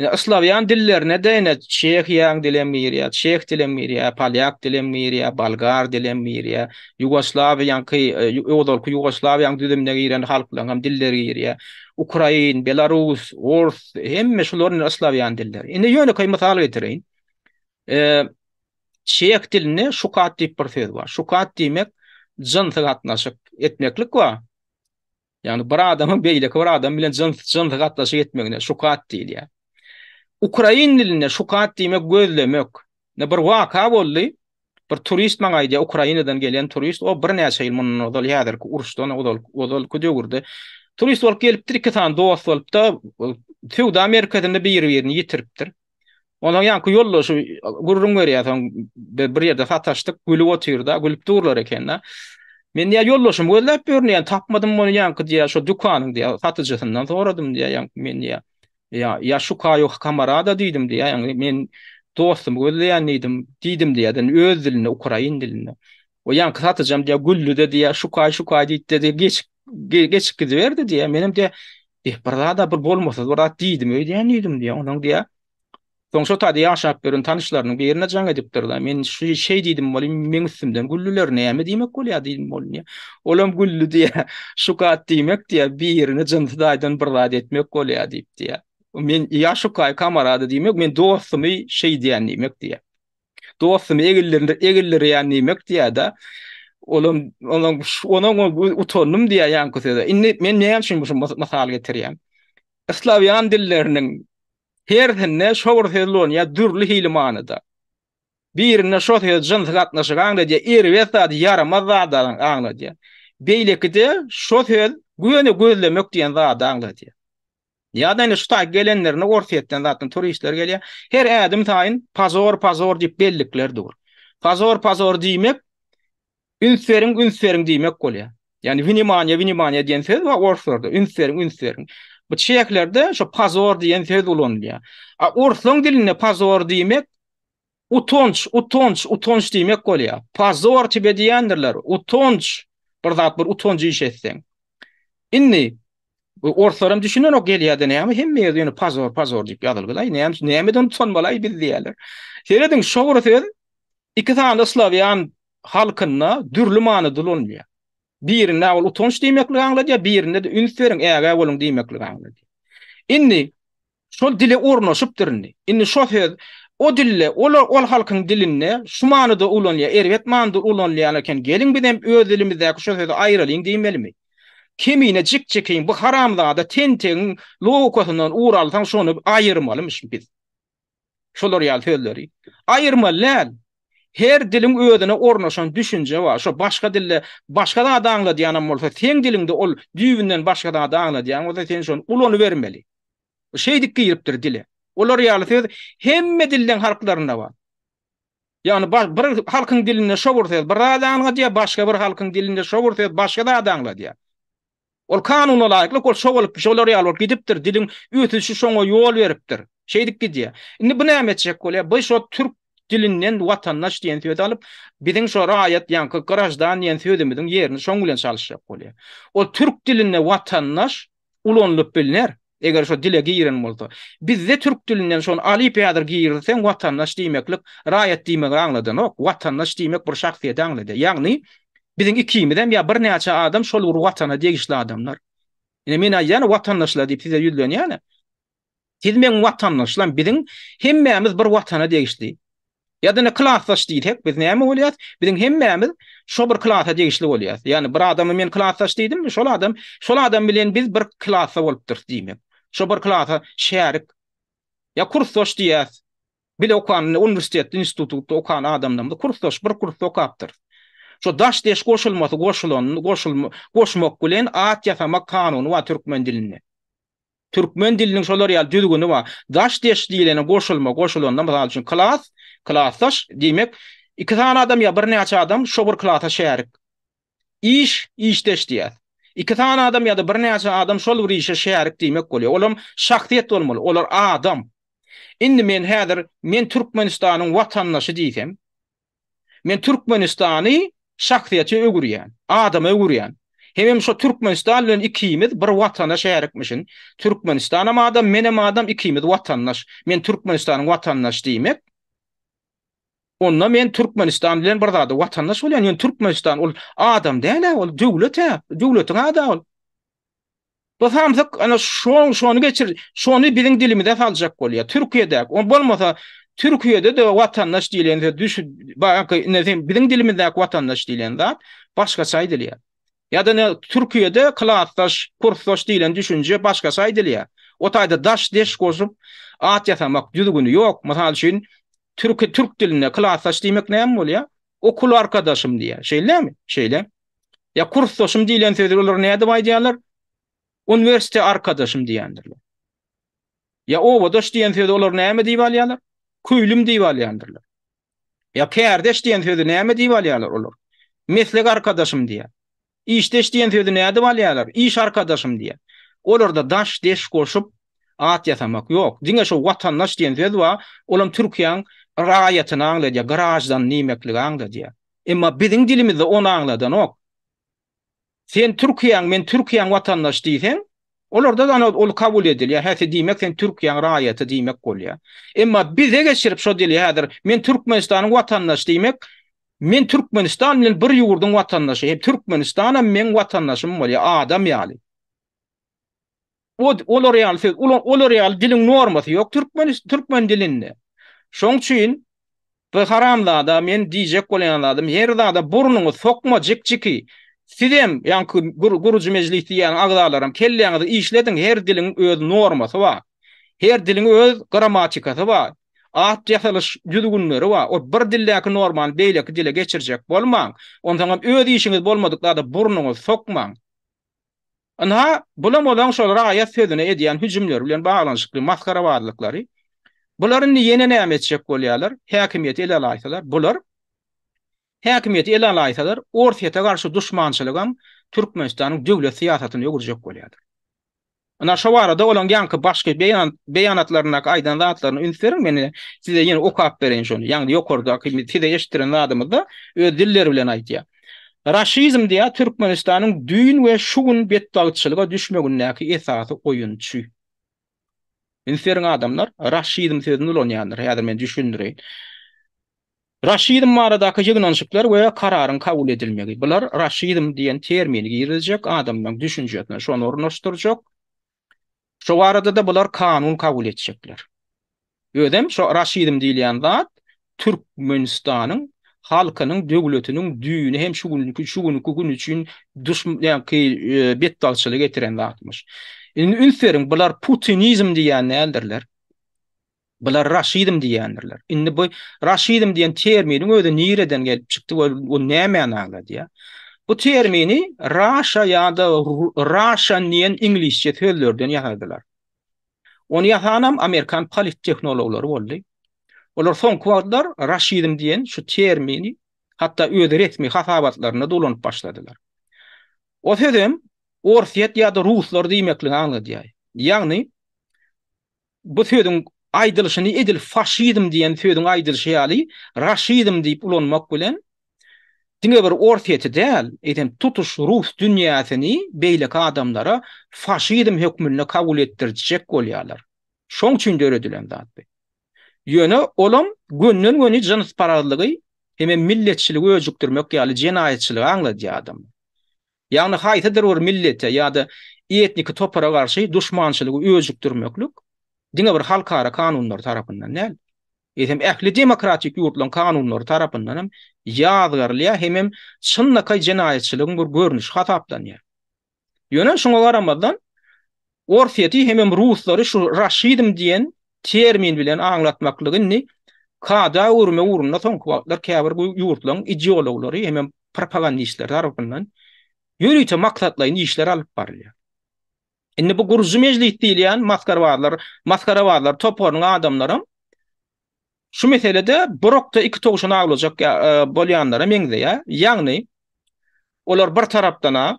Ine, slawýan dillerine-de ine çehiýaň dilem girýär, çeh dilem girýär, polýak dilem girýär, bolgar dilem girýär, ýugoslawiýaňky, ozalky Ýugoslawiýaň düzümine giren halklaryň hem dilleri girýär. Ukrain, belarus, ors, hemme şular ine slawýan dilleri. Indi ýönekeý mysal getireýin. Çeh dilinde şukat diýip bir söz bar. Şukat diýmek jynsy gatnaşyk etmeklik bar. Ýagny bir adamyň beýleki bir adam bilen jyns jynsy gatnaşyk etmegine şukat diýilýär. Ukrain dilinde şukat diýmek gözlemek. Ine bir waka boldy. Bir turist maňa aýdýar, Ukrainadan gelen turist, o birnäçe ýyl mundan ozal, häzirki uruşdan ozal, ozalky döwürde turist bolup gelipdir, iki sany dost bolupda, söwda merkezinde biri-birini ýitiripdir. Onuň ýaňky ýoldaşy gürrüň berýär, soň bir ýerde sataşdyk, gülüp otyr-da, gülüp durlar eken-de. Men diýýär, ýoldaşymy gözläp ýörün diýýär, tapmadym ony ýaňky diýýär, şo dükanyň diýýär, satyjysyndan soradym diýýär, ýaňky men diýýär. Ýa, ýa şukaýu kamarada diýdim diýýär, ýaňky men dostumy gözleýän diýdim, diýdim diýýär, öz dilinde, ukrain dilinde. O ýaňky satyjam diýýär, güldi-de diýýär, şukaý, şukaý diýdi-de geçip, geçip gidiberdi diýýär. Menem diýýär, Eh, bir zada bir bolmasyz bir zat diýdim öýdýän diýdim diýýär. Onuň diýýär. Soň şo taýda ýaşap ýören tanyşlarynyň birine jaň edipdir-de, men şu şeý diýdim welin, meň üstümden güldüler, näme diýmek bolýar diýdim welin diýýär. Olam güldi diýýär. Şukat diýmek diýýär, birini jynsy taýdan bir zat etmek bolýar diýip diýýär. Men ýa şukaý kamarada diýmek, men dostumy şeý diýen diýmek diýýär. Dostumy egildirýän diýmek diýýär-de. Olam onuň onuň utandym diýýär ýaňky söze. Indi men näme üçin bu mysal getirýän? Slawýan dilleriniň hersinde şo bir söz ulanýar dürli hili manyda. Birinde şo söz jynsy gatnaşygy aňladýar, erbet zady, ýaramaz zady aňladýar. Beýlekide şo söz göni gözlemek diýen zady aňladýar. Ýa-da indi şu taýy gelenlerine Orsýetden zatdan turistler gelýär. Her ädim saýyn pozor, pozor diýip bellikler dur. Pozor, pozor diýmek üns beriň, üns beriň diýmek bolýar. Ýagny wnimaniýe, wnimaniýe diýen söz bar orslarda. Üns beriň, üns beriň. Bu çehlerde şu pozor diýen söz ulanylýar. A orslaň dilinde pozor diýmek Utanç, utanç, utanç diýmek bolýar. Pozor tebe diýendirler. Utanç. Bir zat bir utanç iş etseň. Indi bu orslaram düşünenok gelýärde näme hemme ýerde ýöne pozor, pozor diýip ýazylgylaý. Näme nämeden utanmaly biz diýýärler. Serediň şo bir söz iki sany slawýan halkynda dürli manyda ulanylýar. Birinde ol utanç diýmekligi aňladýar, birinde-de üns beriň, ägä boluň diýmekligi aňladýar. Indi Şol dile ornaşypdyr indi. Indi şo söz o dilde, ol ol halkyň dilinde şu manyda ulanylýar, erbet manyda ulanylýan eken, geliň bizem öz dilimizdäki şo sözi aýralyň diýmelimi? Kemine jikjikiň bu haramzada tentegiň logikasyndan ugur alsaň şony aýyrmalymyş biz. Şolar ýaly sözleri. Aýyrmaly däl. Her diliň özüne ornaşan düşünje bar. Şo başga dilde başga zady aňladýanam bolsa, seň diliňde ol düýbünden başga zady aňladýan bolsa, sen şony ulanybermeli. Şeýdip giripdir dile. Olar ýaly söz hemme dilleň halklarynda bar. Ýagny bir halkyň dilinde şo bir söz bir zady aňladýar, başga bir halkyň dilinde şo bir söz başga zady aňladýar. Ol kanuna laýyklyk ol şo bolup, şolar ýaly bolup gidipdir, diliň ösüşi şoňa ýol beripdir. Şeýdip gidýär. Indi bu näme etjek bolýar? Bu şo türk dilinden watandaş diýen sözi alyp, biziň şo raýat ýaňky graždan diýen sözümiziň ýerini şoň bilen çalyşjak bolýar. Ol türk dilinde watandaş ulanylyp bilner, eger şo dile giren bolsa. Bizde türk dilinden şony alyp häzir girizseň watandaş diýmeklik raýat diýmegi aňladanok. Watandaş diýmek bir şahsyýeti aňladýar. Ýagny biziň ikimizem ýa birnäçe adam şol bir watana degişli adamlar. Ine men aýdýan watandaşlar diýip size ýüzlenýän. Siz meň watandaşlam, biziň hemmämiz bir watana degişli. Ýa-da ine klasdaş diýsek, biz näme bolýas? Biziň hemmämiz şo bir klasa degişli bolýas. Ýagny bir adama men klasdaş diýdimmi, şol adam, şol adam bilen biz bir klasda bolupdyrys diýmek. Şo bir klasa şärik. Ýa kursdaş diýýäs. Bile okan, uniwersitetde, institutda okan adamlarymyz kursdaş, bir kursda okapdyrys. Şo daş-deş goşulmasy goşulan, goşulma, goşmak bilen at ýasamak kanuny bar türkmen dilinde. Türkmen diliniň şolar ýaly düzgüni bar. Daş-deş diýlene goşulma goşulanda, mysal üçin, klas, klasdaş, diýmek, iki sany adam ýa birnäçe adam şo bir klasa şärik. Iş, işdeş diýýäs. Iki sany adam ýa-da birnäçe adam şol bir işe şärik diýmek bolýar. Olam şahsyýet bolmaly, olar adam. Indi men häzir men Türkmenistanyň watandaşy diýsem, Men Türkmenistany şahsyýete öwürýän, adama öwürýän. Hemem şo Türkmenistan bilen ikimiz bir watana şärikmişin. Türkmenistanam adam, menem adam, ikimiz watandaş. Men Türkmenistanyň watandaşy diýmek, onda men Türkmenistan bilen bir zada watandaş bolýan. Ýöne Türkmenistan ol adam däl-ä, ol döwlet-ä, döwletiň ady-a ol. Bu samsyk ana şoň şony geçir, şony biziň dilimize saljak bolýar. Türkiýedäki, o bolmasa Türkiýede-de watandaş diýlen söz düş, baky ine sen biziň dilimizdäki watandaş diýlen zat başgaça aýdylýar. Ýa-da ne Türkiýede klasdaş, kursdaş diýlen düşünje başgaça aýdylýar. O taýda daş deş goşup at ýasamak düzgüni ýok. Mysal üçin türki türk dilinde klasdaş diýmek näme bolýar? Okul arkadaşym diýýär. Şeýlemi? Şeýle. Ýa kursdaşym diýlen sözi olar nädip aýdýarlar? Uniwersite arkadaşym diýendirler. Ýa obadaş diýen sözi olar näme diýip alýarlar? Köýlüm diýip alýandyrlar. Ýa kärdeş diýen sözi näme diýip alýarlar olar? Meslek arkadaşym diýýär. Işdeş diýen sözi nädip alýarlar? Iş arkadaşym diýýär. Olarda daş, deş goşup at ýasamak ýok. Diňe şo watandaş diýen söz bar, olam Türkiýäň raýatyny aňladýar, graždan diýmekligi aňladýar. Emma biziň dilimizde ony aňladanok. Sen Türkiýäň, men Türkiýäň watandaşy diýseň, olarda da ol kabul edilýär. Häsi diýmek sen Türkiýäň raýaty diýmek bolýar. Emma bize geçirip şo dili häzir men Türkmenistanyň watandaşy diýmek, men Türkmenistan bilen bir ýurduň watandaşy, hem Türkmenistanam meň watandaşym bolýar, adam ýaly. Olar ýaly söz, olar ýaly diliň normasy ýok türkmen türkmen dilinde. Şoň üçin bu haramzada men diýjek bolýan zadym her zada burnuňy sokma jik-jiki. Sizem ýaňky gurujy mejlis diýýän agzalaram kelläňizi işlediň her diliň öz normasy bar. Her diliň öz grammatikasy bar. At ýasalyş düzgünleri bar. O bir dildäki normany beýleki dile geçirjek bolmaň. Onsoňam öz işiňiz bolmadyk zada burnuňyzy sokmaň. Ynha, bulam olaň şol raýat sözüne edýän hüjümleri bilen baglanyşykly masgarabazlyklary. Bular indi ýene näme etjek bolýarlar? Häkimiýeti ele alaýsalar, bular häkimiýeti ele alaýsalar, Orsýete garşy duşmançylygam Türkmenistanyň döwlet syýasatyna öwürjek bolýarlar. Ynha, şo barada olaň ýaňky başky beýan beýanatlaryndaky aýdan zatlaryna üns beriň, men size ýene okap bereýin şony. Ýagny ýokardaky size eşitdiren zadymyzda öz dilleri bilen aýdýar. Raşizm diýýär Türkmenistanyň düýn we şu gün betbagtçylyga düşmegindäki esasy oýunçy. Üns beriň adamlar, raşizm sözüni ulanýandyr, häzir men düşündireýin. Raşizm baradaky ýygnanyşyklar we kararyň kabul edilmegi. Bular raşizm diýen termini girizjek, adamlaryň düşünjesine şony ornaşdyrjak. Şo barada-da bular kanun kabul etjekler. Özem şo raşizm diýilýän zat Türkmenistanyň halkynyň döwletiniň düýni hem şu günki şu günki gün üçin duşmanky betbagtçylyk getiren zatmyş. Indi üns beriň bular putinizm diýýän däldirler. Bular raşizm diýýändirler. Indi bu raşizm diýen terminiň özi nireden gelip çykdy we o nämäni aňladýar? Bu termini Russia ýa-da Russian diýen iňlisçe sözlerden ýasadylar. Ony ýasanam amerikan polittehnologlary boldy. Olar soňky wagtlar raşizm diýen şu termini hatda öz resmi hasabatlarynda-da ulanyp başladylar. O sözem Orsýet ýa-da ruslar diýmekligi aňladýar. Ýagny bu sözüň aýdylyşyny edil faşizm diýen sözüň aýdylyşy ýaly raşizm diýip ulanmak bilen diňe bir Orsýeti däl, eýsem tutuş rus dünýäsini beýleki adamlara faşizm hökmünde kabul etdirjek bolýarlar. Şoň üçin döredilen zat bu. Ýöne olam gönden-göni jynsparazlygy hemem milletçiligi öjükdirmek ýaly jenaýatçylygy aňladýar adamlar. Ýagny haýsydyr bir millete ýa-da etniki topara garşy duşmançylygy öjükdirmeklik diňe bir halkara kanunlary tarapyndan däl, eýsem ähli demokratik ýurtlaryň kanunlary tarapyndan hem ýazgarylýar hemem çynlakaý jenaýatçylygyň bir görnüşi hasaplanýar. Ýöne şuňa garamazdan, Orsýeti hemem ruslary şu raşizm diýen termin bilen aňlatmaklygy indi kada öwürmek ugrunda soňky wagtlar käbir ýurtlaryň ideologlary hemem propagandistleri tarapyndan ýörite maksatlaýyn işler alyp barylýar. Indi bu gurujy mejlis diýilýän masgarabazlar, masgarabazlar toparynyň adamlaram şu meselede bir okda iki towşan awlajak bolýanlara meňzeýär. Ýagny olar bir tarapdan-a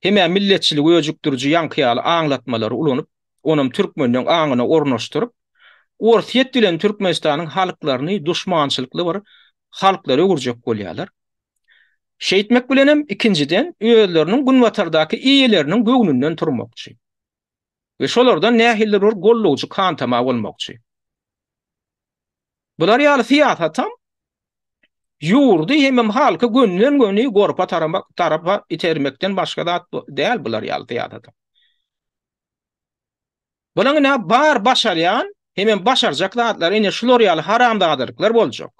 hem-ä milletçiligi öjükdiriji ýaňky ýaly aňlatmalary ulanyp, onam türkmenleň aňyna ornaşdyryp, Orsýet bilen Türkmenistanyň halklaryny duşmançylykly bir halklara öwürjek bolýarlar. Şeýtmek bilenem, ikinjiden, özleriniň günbatardaky eýeleriniň göwnünden turmakçy we şolardan nähilidir bir gollawjy hantama bolmakçy. Bular ýaly syýasatam ýurdy hemem halky gönden-göni gorpa tarapa itermekden başga zat däl bular ýaly syýasatam. Bulaň ine bar başarýan hemem başarjak zatlary ine şular ýaly haramzadalyklar boljak.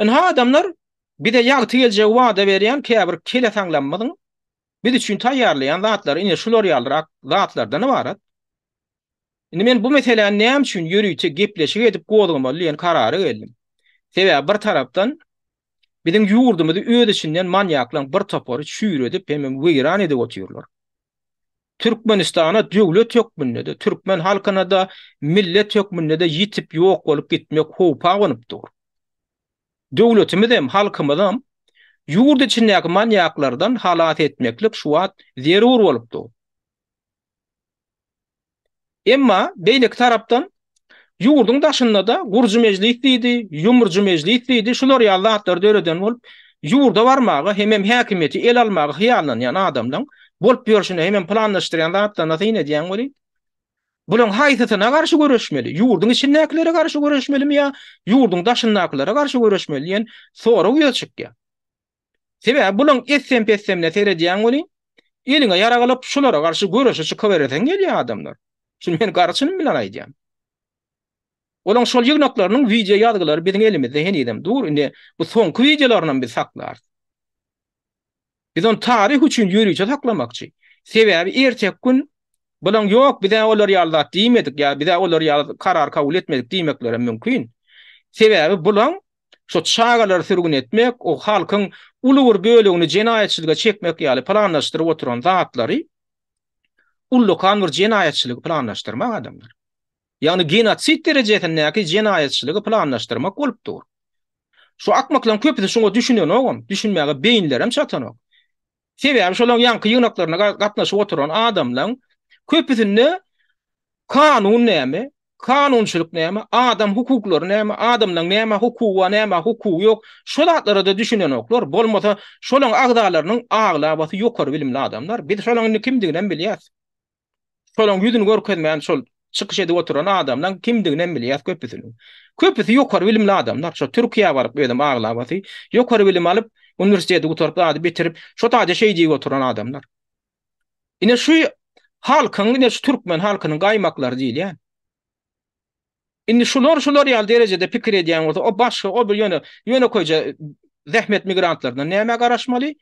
Ynha adamlar bize ýagty geljegi wada berýän käbir kelesaňlamyzyň biz üçin taýýarlaýan zatlary ine şular ýalyrak zatlardan ybarat. Indi men bu meseläni näme üçin ýörite gepleşik edip gozgamaly diýen karara geldim. Sebäbi bir tarapdan biziň ýurdumyzy öz içinden manýaklaň bir topary çüýredip hemem weýran edip otyrlar. Türkmenistana döwlet hökmünde-de, türkmen halkyna-da millet hökmünde-de ýitip ýok bolup gitmek howpy abanyp dur. Döwletimizem, halkymyzam ýurt içindäki manýaklardan halas etmeklik şu wagt zerur bolup dur. Emma beýleki tarapdan ýurduň daşynda-da gurujy mejlis diýdi, ýumrujy mejlis diýdi, şular ýaly zatlary döreden bolup, ýurda barmaga hemem häkimiýeti ele almaga hyýallanýan adamlaň bolup ýörşüne hemem planlaşdyrýan zatlaryna syn edýäň welin, bulaň haýsysyna garşy göreşmeli, ýurduň içindäkilere garşy göreşmelimi ýa ýurduň daşyndakylara garşy göreşmeli diýen sorag ýüze çykýar. Sebäbi bulaň etsem-petsemine seredýäň welin, eliňe ýarag alyp, şulara garşy göreşe çykybereseň gelýär adamlar. Şuny men gara çynym bilen aýdýan. Olaň şol ýygnaklarynyň wideo ýazgylary biziň elimizde henizem dur. Indi bu soňky wideolarynam biz saklarys. Biz ony taryh üçin ýörite saklamakçy. Sebäbi erteki gün bulaň ýok biz-ä olar ýaly zat diýmedik ýa biz-ä olar ýaly karar kabul etmedik diýmeklerem mümkin. Sebäbi bulaň Şo çagalary sürgün etmek, o halkyň uly bir bölegini jenaýatçylyga çekmek ýaly planlaşdyryp oturan zatlary ullakan bir jenaýatçylygy planlaşdyrmak adamlar. Ýagny genosid derejesindäki jenaýatçylygy planlaşdyrmak bolup dur. Şu akmaklaryň köpüsi şuňa düşünenogam, düşünmäge beýinlerem çatanok. Sebäbi şolaň ýaňky ýygnaklaryna gatnaşyp oturan adamlaň köpüsinde kanun näme, kanunçylyk näme, adam hukuklary näme, adamlaň nämä hukugy bar, nämä hukugy ýok, şo zatlara-da düşünenoklar. Bolmasa şolaň agzalarynyň aglabasy ýokary bilimli adamlar. Biz şolaň indi kimdiginem bilýäs. Şolaň ýüzüni görkezmän şol çykyş edip oturan adamlaň kimdiginem bilýäs köpüsiniň. Köpüsi ýokary bilimli adamlar. Şo Türkiýä baryp özem aglabasy ýokary bilim alyp, uniwersiteti gutaryp zady bitirip, şo taýda şeý diýip oturan adamlar. Ine şu halkyň, ine şu türkmen halkynyň gaýmaklary diýilýän. Indi şular şular ýaly derejede pikir edýän bolsa, o başga, o bir ýöne ýönekeýje zähmet migrantlaryndan nämä garaşmaly?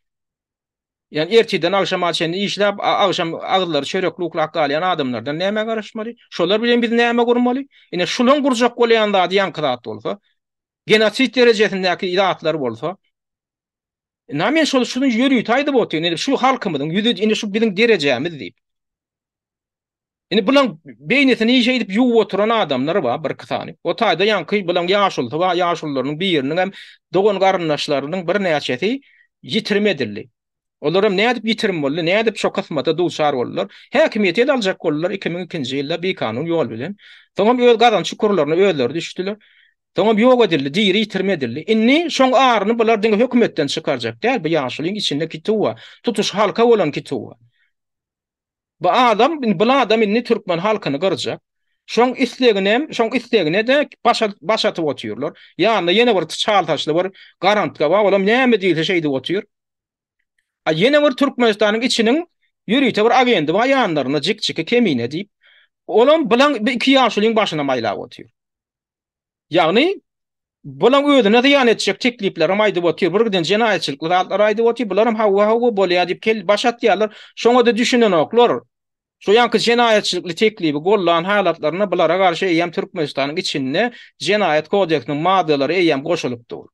Ýagny ertirden agşama çenli işläp, agşam agyzlary çörekli uklap galýan adamlardan nämä garaşmaly? Şolar bilen biz näme gurmaly? Ine şulaň gurjak bolýan zady ýaňky zat bolsa, genosid derejesindäki zatlar bolsa, ynha men şol şuny ýörite aýdyp otyryn, ine şu halkymyzyň ýüzi, ine şu biziň derejämiz diýip. Indi bulaň beýnisini şeýdip ýuwup oturan adamlar bar, birki sany. O taýda ýaňky bulaň ýaşulusy bar, ýaşulularynyň biriniň hem dogan-garyndaşlarynyň birnäçesi ýitirim edildi. Olaram nädip ýitirim boldy, nädip şo kysmata duçar boldular? Häkimiýeti ele aljak boldular 2002-nji ýylda bikanun ýol bilen. Soňam öz gazan çukurlaryna özleri düşdüler. Soňam ýok edildi, diri ýitirim edildi. Indi şoň aryny bular diňe hökümetden çykarjak däl, bu ýaşulyň içinde kituw bar. Tutuş halka bolan kituw bar. Bu adam, bu adam indi türkmen halkyny gyrjak. Şoň isleginem, şoň islegine-de baş, baş atyp otyrlar. Ýanynda ýene bir çal saçly bir garantga bar, olam näme diýse şeýdip otyr. A ýene bir Türkmenistanyň içiniň ýörite bir agendi bar ýanlarynda jik-jiki Kemine diýip. Olam bilen bu iki ýaşulyň başyna maýlap otyr. Ýagny, bulaň özüne zyýan etjek tekliplerem aýdyp otyr, bir giden jenaýatçylykly zatlary aýdyp otyr, bularam hawa-hawa bolýar diýip kel baş atýarlar. Şoňa-da düşünenoklar. Şo ýaňky jenaýatçylykly teklibi gollan halatlarynda bulara garşy eýýäm Türkmenistanyň içinde Jenaýat kodeksiniň maddalary eýýäm goşulyp dur.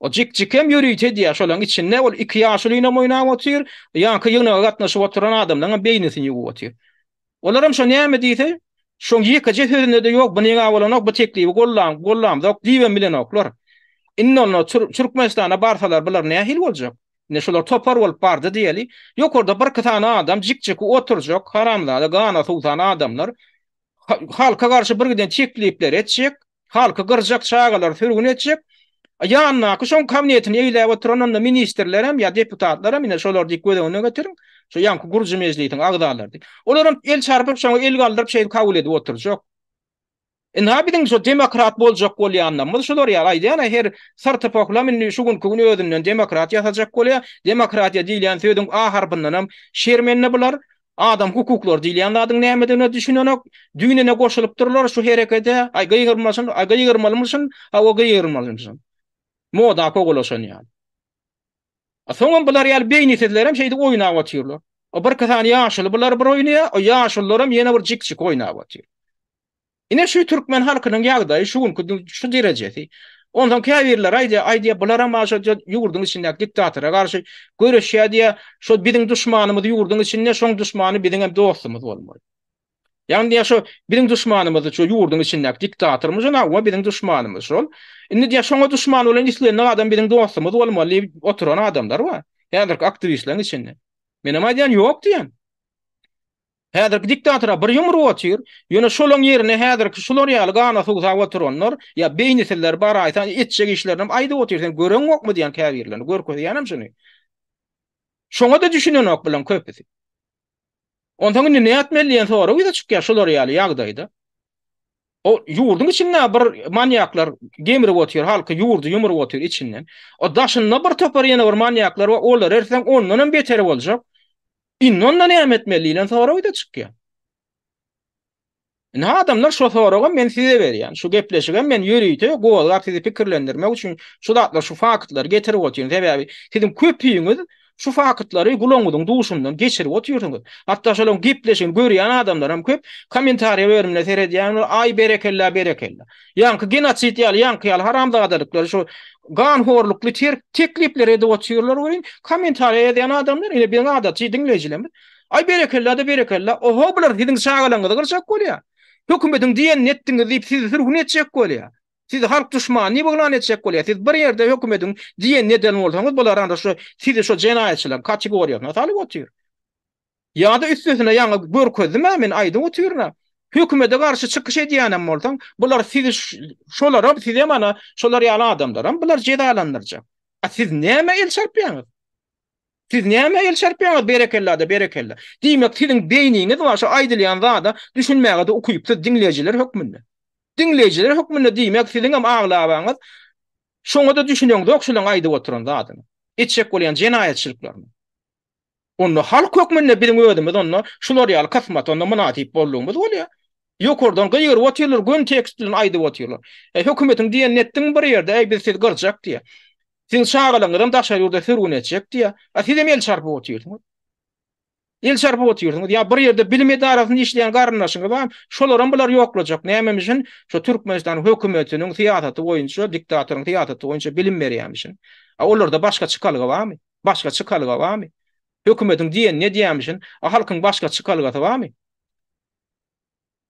O jik-jikem ýörite edýär şolaň içinde ol iki ýaşulynam oýnap otyr, ýaňky ýygnaga gatnaşyp oturan adamlaňam beýnisini ýuwup otyr. Olaram şo näme diýse, şoň ýekeje sözünde-de ýok, bu neňä bolanok, bu teklibi gollan, gollamzok diýibem bilenoklar. Indi onda Türkmenistana barsalar bular nähili boljak? Indi şular topar bolup bardy diýeli. Ýokarda birki sany adam jik-jiki oturjak, haramzada, gana suwsan adamlar. Halka garşy birgiden teklipler etjek. Halky gyrjak, çagalary sürgün etjek. Ýanyndaky şoň kabinetini eýläp oturan onda ministrlerem ýa deputatlaram ine şolar diýip göz öňüne getiriň. Şo ýaňky gurujy mejlisiň agzalary diýip. Olaram el çarpyp şoňa el galdyryp şeýdip kabul edip oturjak. Ynha biziň şo demokrat boljak bolýanlarymyz şular ýaly aýdýan-a her syrty pohlam indi şu günki gün özünden demokrat ýasajak bolýar. Demokratiýa diýilýän sözüň A harpyndanam şermende bular. Adam hukuklary diýilýän zadyň nämedigine düşünenok. Düýn ene goşulypdyrlar şu herekete. Aý gygyrmasyn, aý gygyrmalymyşyn, hawa gygyrmalymyşyn. Moda kowalaşan ýaly. A soňam bular ýaly beýnisizlerem şeýdip oýnap otyrlar. O birki sany ýaşuly bular bir oýnaýar, o ýaşulularam ýene bir jik-jik oýnap otyr. Ine şu türkmen halkynyň ýagdaýy şu günki şu derejesi. Onsoň käbirleri aýdýar, aý diýýär, bularam a şo ýurduň içindäki diktatora garşy göreşýär diýýär. Şo biziň duşmanymyz ýurduň içinde, şoň duşmany biziňem dostumyz bolmaly. Ýagny diýýär, şo biziň duşmanymyz şo ýurduň içindäki diktatorymyz şol, hawa biziň duşmanymyz şol. Indi diýýär, şoňa duşman bolan islendik adam biziň dostumyz bolmaly diýip oturan adamlar bar. Häzirki aktiwistleriň içinde. Menem aýdýan, ýok diýýän. Häzirki diktatora bir ýumruk otyr, ýöne şolaň ýerine häzirki şular ýaly gana suwsap oturanlar ýa beýnisizler baraýsa etjek işlerinem aýdyp otyr, sen göreňokmy diýen käbirlerini görkezýänem şuny. Şoňa-da düşünenok bulaň köpüsi. Onsoň indi nätmeli diýen sorag ýüze çykýar şular ýaly ýagdaýda. O ýurduň içinde bir manýaklar gemrip otyr, halky ýurdy ýumuryp otyr içinden. O daşynda bir topar ýene bir manýaklar bar, olary ertseň ondanam beteri boljak. Indi onda näme etmeli diýlen sorag ýüze çykýar. Indi adamlar şo soragam men size berýän. Şu gepleşigem men ýörite gozgap sizi pikirlendirmek üçin şu zatlary, şu faktlary getirip otyryn. Sebäbi siziň köpüňiz şu faktlary gulagyňyzyň duşundan geçirip otyrsyňyz. Hatda şolaryň gepleşigini görýän adamlar hem köp. Kommentariýa bölümine seredýänler, aý berekella, berekella. Ýaňky genosid ýaly, ýaňky ýaly haramzadalyklary şu ganhorlukly ter teklipleri edip otyrlar welin, kommentariýa ýazýan adamlar, ine biziň adaty diňleýjilerimiz, Aý berekella-da berekella, oho bular siziň çagalaryňyzy gyrjak bolýar. Hökümetiň diýenini etdiňiz diýip sizi sürgün etjek bolýar. Sizi halk duşmany diýip yglan etjek bolýar. Siz bir ýerde hökümetiň diýenini eden bolsaňyz, bular anda şu sizi şu jenaýatçylaryň kategoriýasyna salyp otyr. Ýa-da üstesine ýaňy görkezdim-ä men aýdyp otyryn-a. Hökümete garşy çykyş edýänem bolsaň, bular sizi şolaram sizem ana şolar ýaly adamlaram bular jezalandyrjak. A siz nämä el çarpýaňyz? Siz nämä el çarpýaňyz berekella-da berekella. Diýmek siziň beýniňiz bar şo aýdylýan zada düşünmäge-de ukypsyz diňleýjiler hökmünde. Diňleýjiler hökmünde diýmek siziňem aglabaňyz şoňa-da düşüneňzok şolaň aýdyp oturan zadyna. Etjek bolýan jenaýatçylyklaryna. Onda halk hökmünde biziň özümiz onda şular ýaly kysmata onda mynasyp boldugymyz bolýar. Ýokardan gygyryp otyrlar, göni tekst bilen aýdyp otyrlar. E, hökümetiň diýenini etdiňmi bir ýerde, äý biz sizi gyrjak diýýär. Siziň çagalaryňyzam daşary ýurda sürgün etjek diýýär. A sizem el çarpyp otyrsyňyz. El çarpyp otyrsyňyz. Ýa bir ýerde bilim edarasynda işleýän garyndaşyňyz bar, şolaram bular ýoklajak. Nämemişin? Şo Türkmenistanyň hökümetiniň syýasaty boýunça, diktatoryň syýasaty boýunça bilim berýärmişin. A olarda başga çykalga barmy? Başga çykalga barmy? Hökümetiň diýenini edýärmişin, a halkyň başga çykalgasy barmy?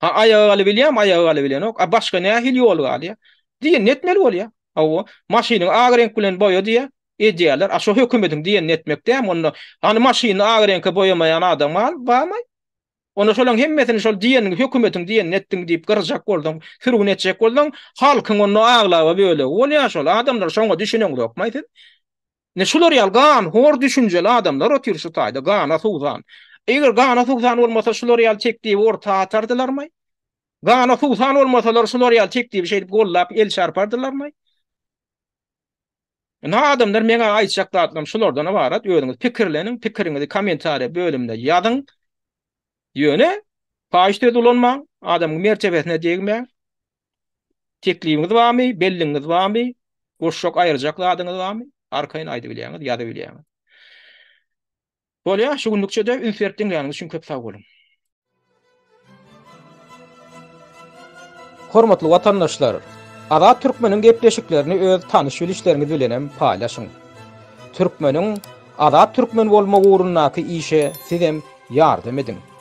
Ha aýaga galybilýärmi, aýaga galybilenok. A başga nähili ýol galýar? Diýenini etmeli bolýar. Hawa, maşynyňy ak reňk bilen boýa diýýär, edýärler. A şo hökümetiň diýenini etmek dämi onda? Hany maşynyny ak reňke boýamaýan adam barmy? Onda şolaň hemmesini şol diýeniňi hökümetiň diýenini etdiň diýip gyrjak bolsaň, sürgün etjek bolsaň, halkyň onda aglaba bölegi bolýar şol. Adamlar şoňa düşüneňzokmaý siz? Ine şular ýaly ganhor düşünjeli adamlar otyr şu taýda, gana suwsan. Eger gana suwsan bolmasa şular ýaly teklibi orta atardylarmaý? Gana suwsan bolmasalar şular ýaly teklibi şeýdip gollap el çarpardylarmaý? Ine adamlar meňä aýtjak zatlarym şulardan ybarat, özüňiz pikirleniň, pikiriňizi kommentariýa bölümine ýazyň. Ýöne paýyş söz ulanmaň, adamyň mertebesine degmäň. Teklibiňiz barmy, belligiňiz barmy, goşjak aýyrjak zadyňyz barmy? Arkaýyn aýdybilýäňiz, ýazybilýäňiz. Bolýar, şu günlükçe-de üns berip diňläniňiz üçin köp sag boluň. Hormatly watandaşlar! Azat Türkmeniň gepleşiklerini öz tanyş-bilişleriňiz bilenem paýlaşyň. Türkmeniň azat türkmen bolmagy ugrundaky işe sizem ýardam ediň.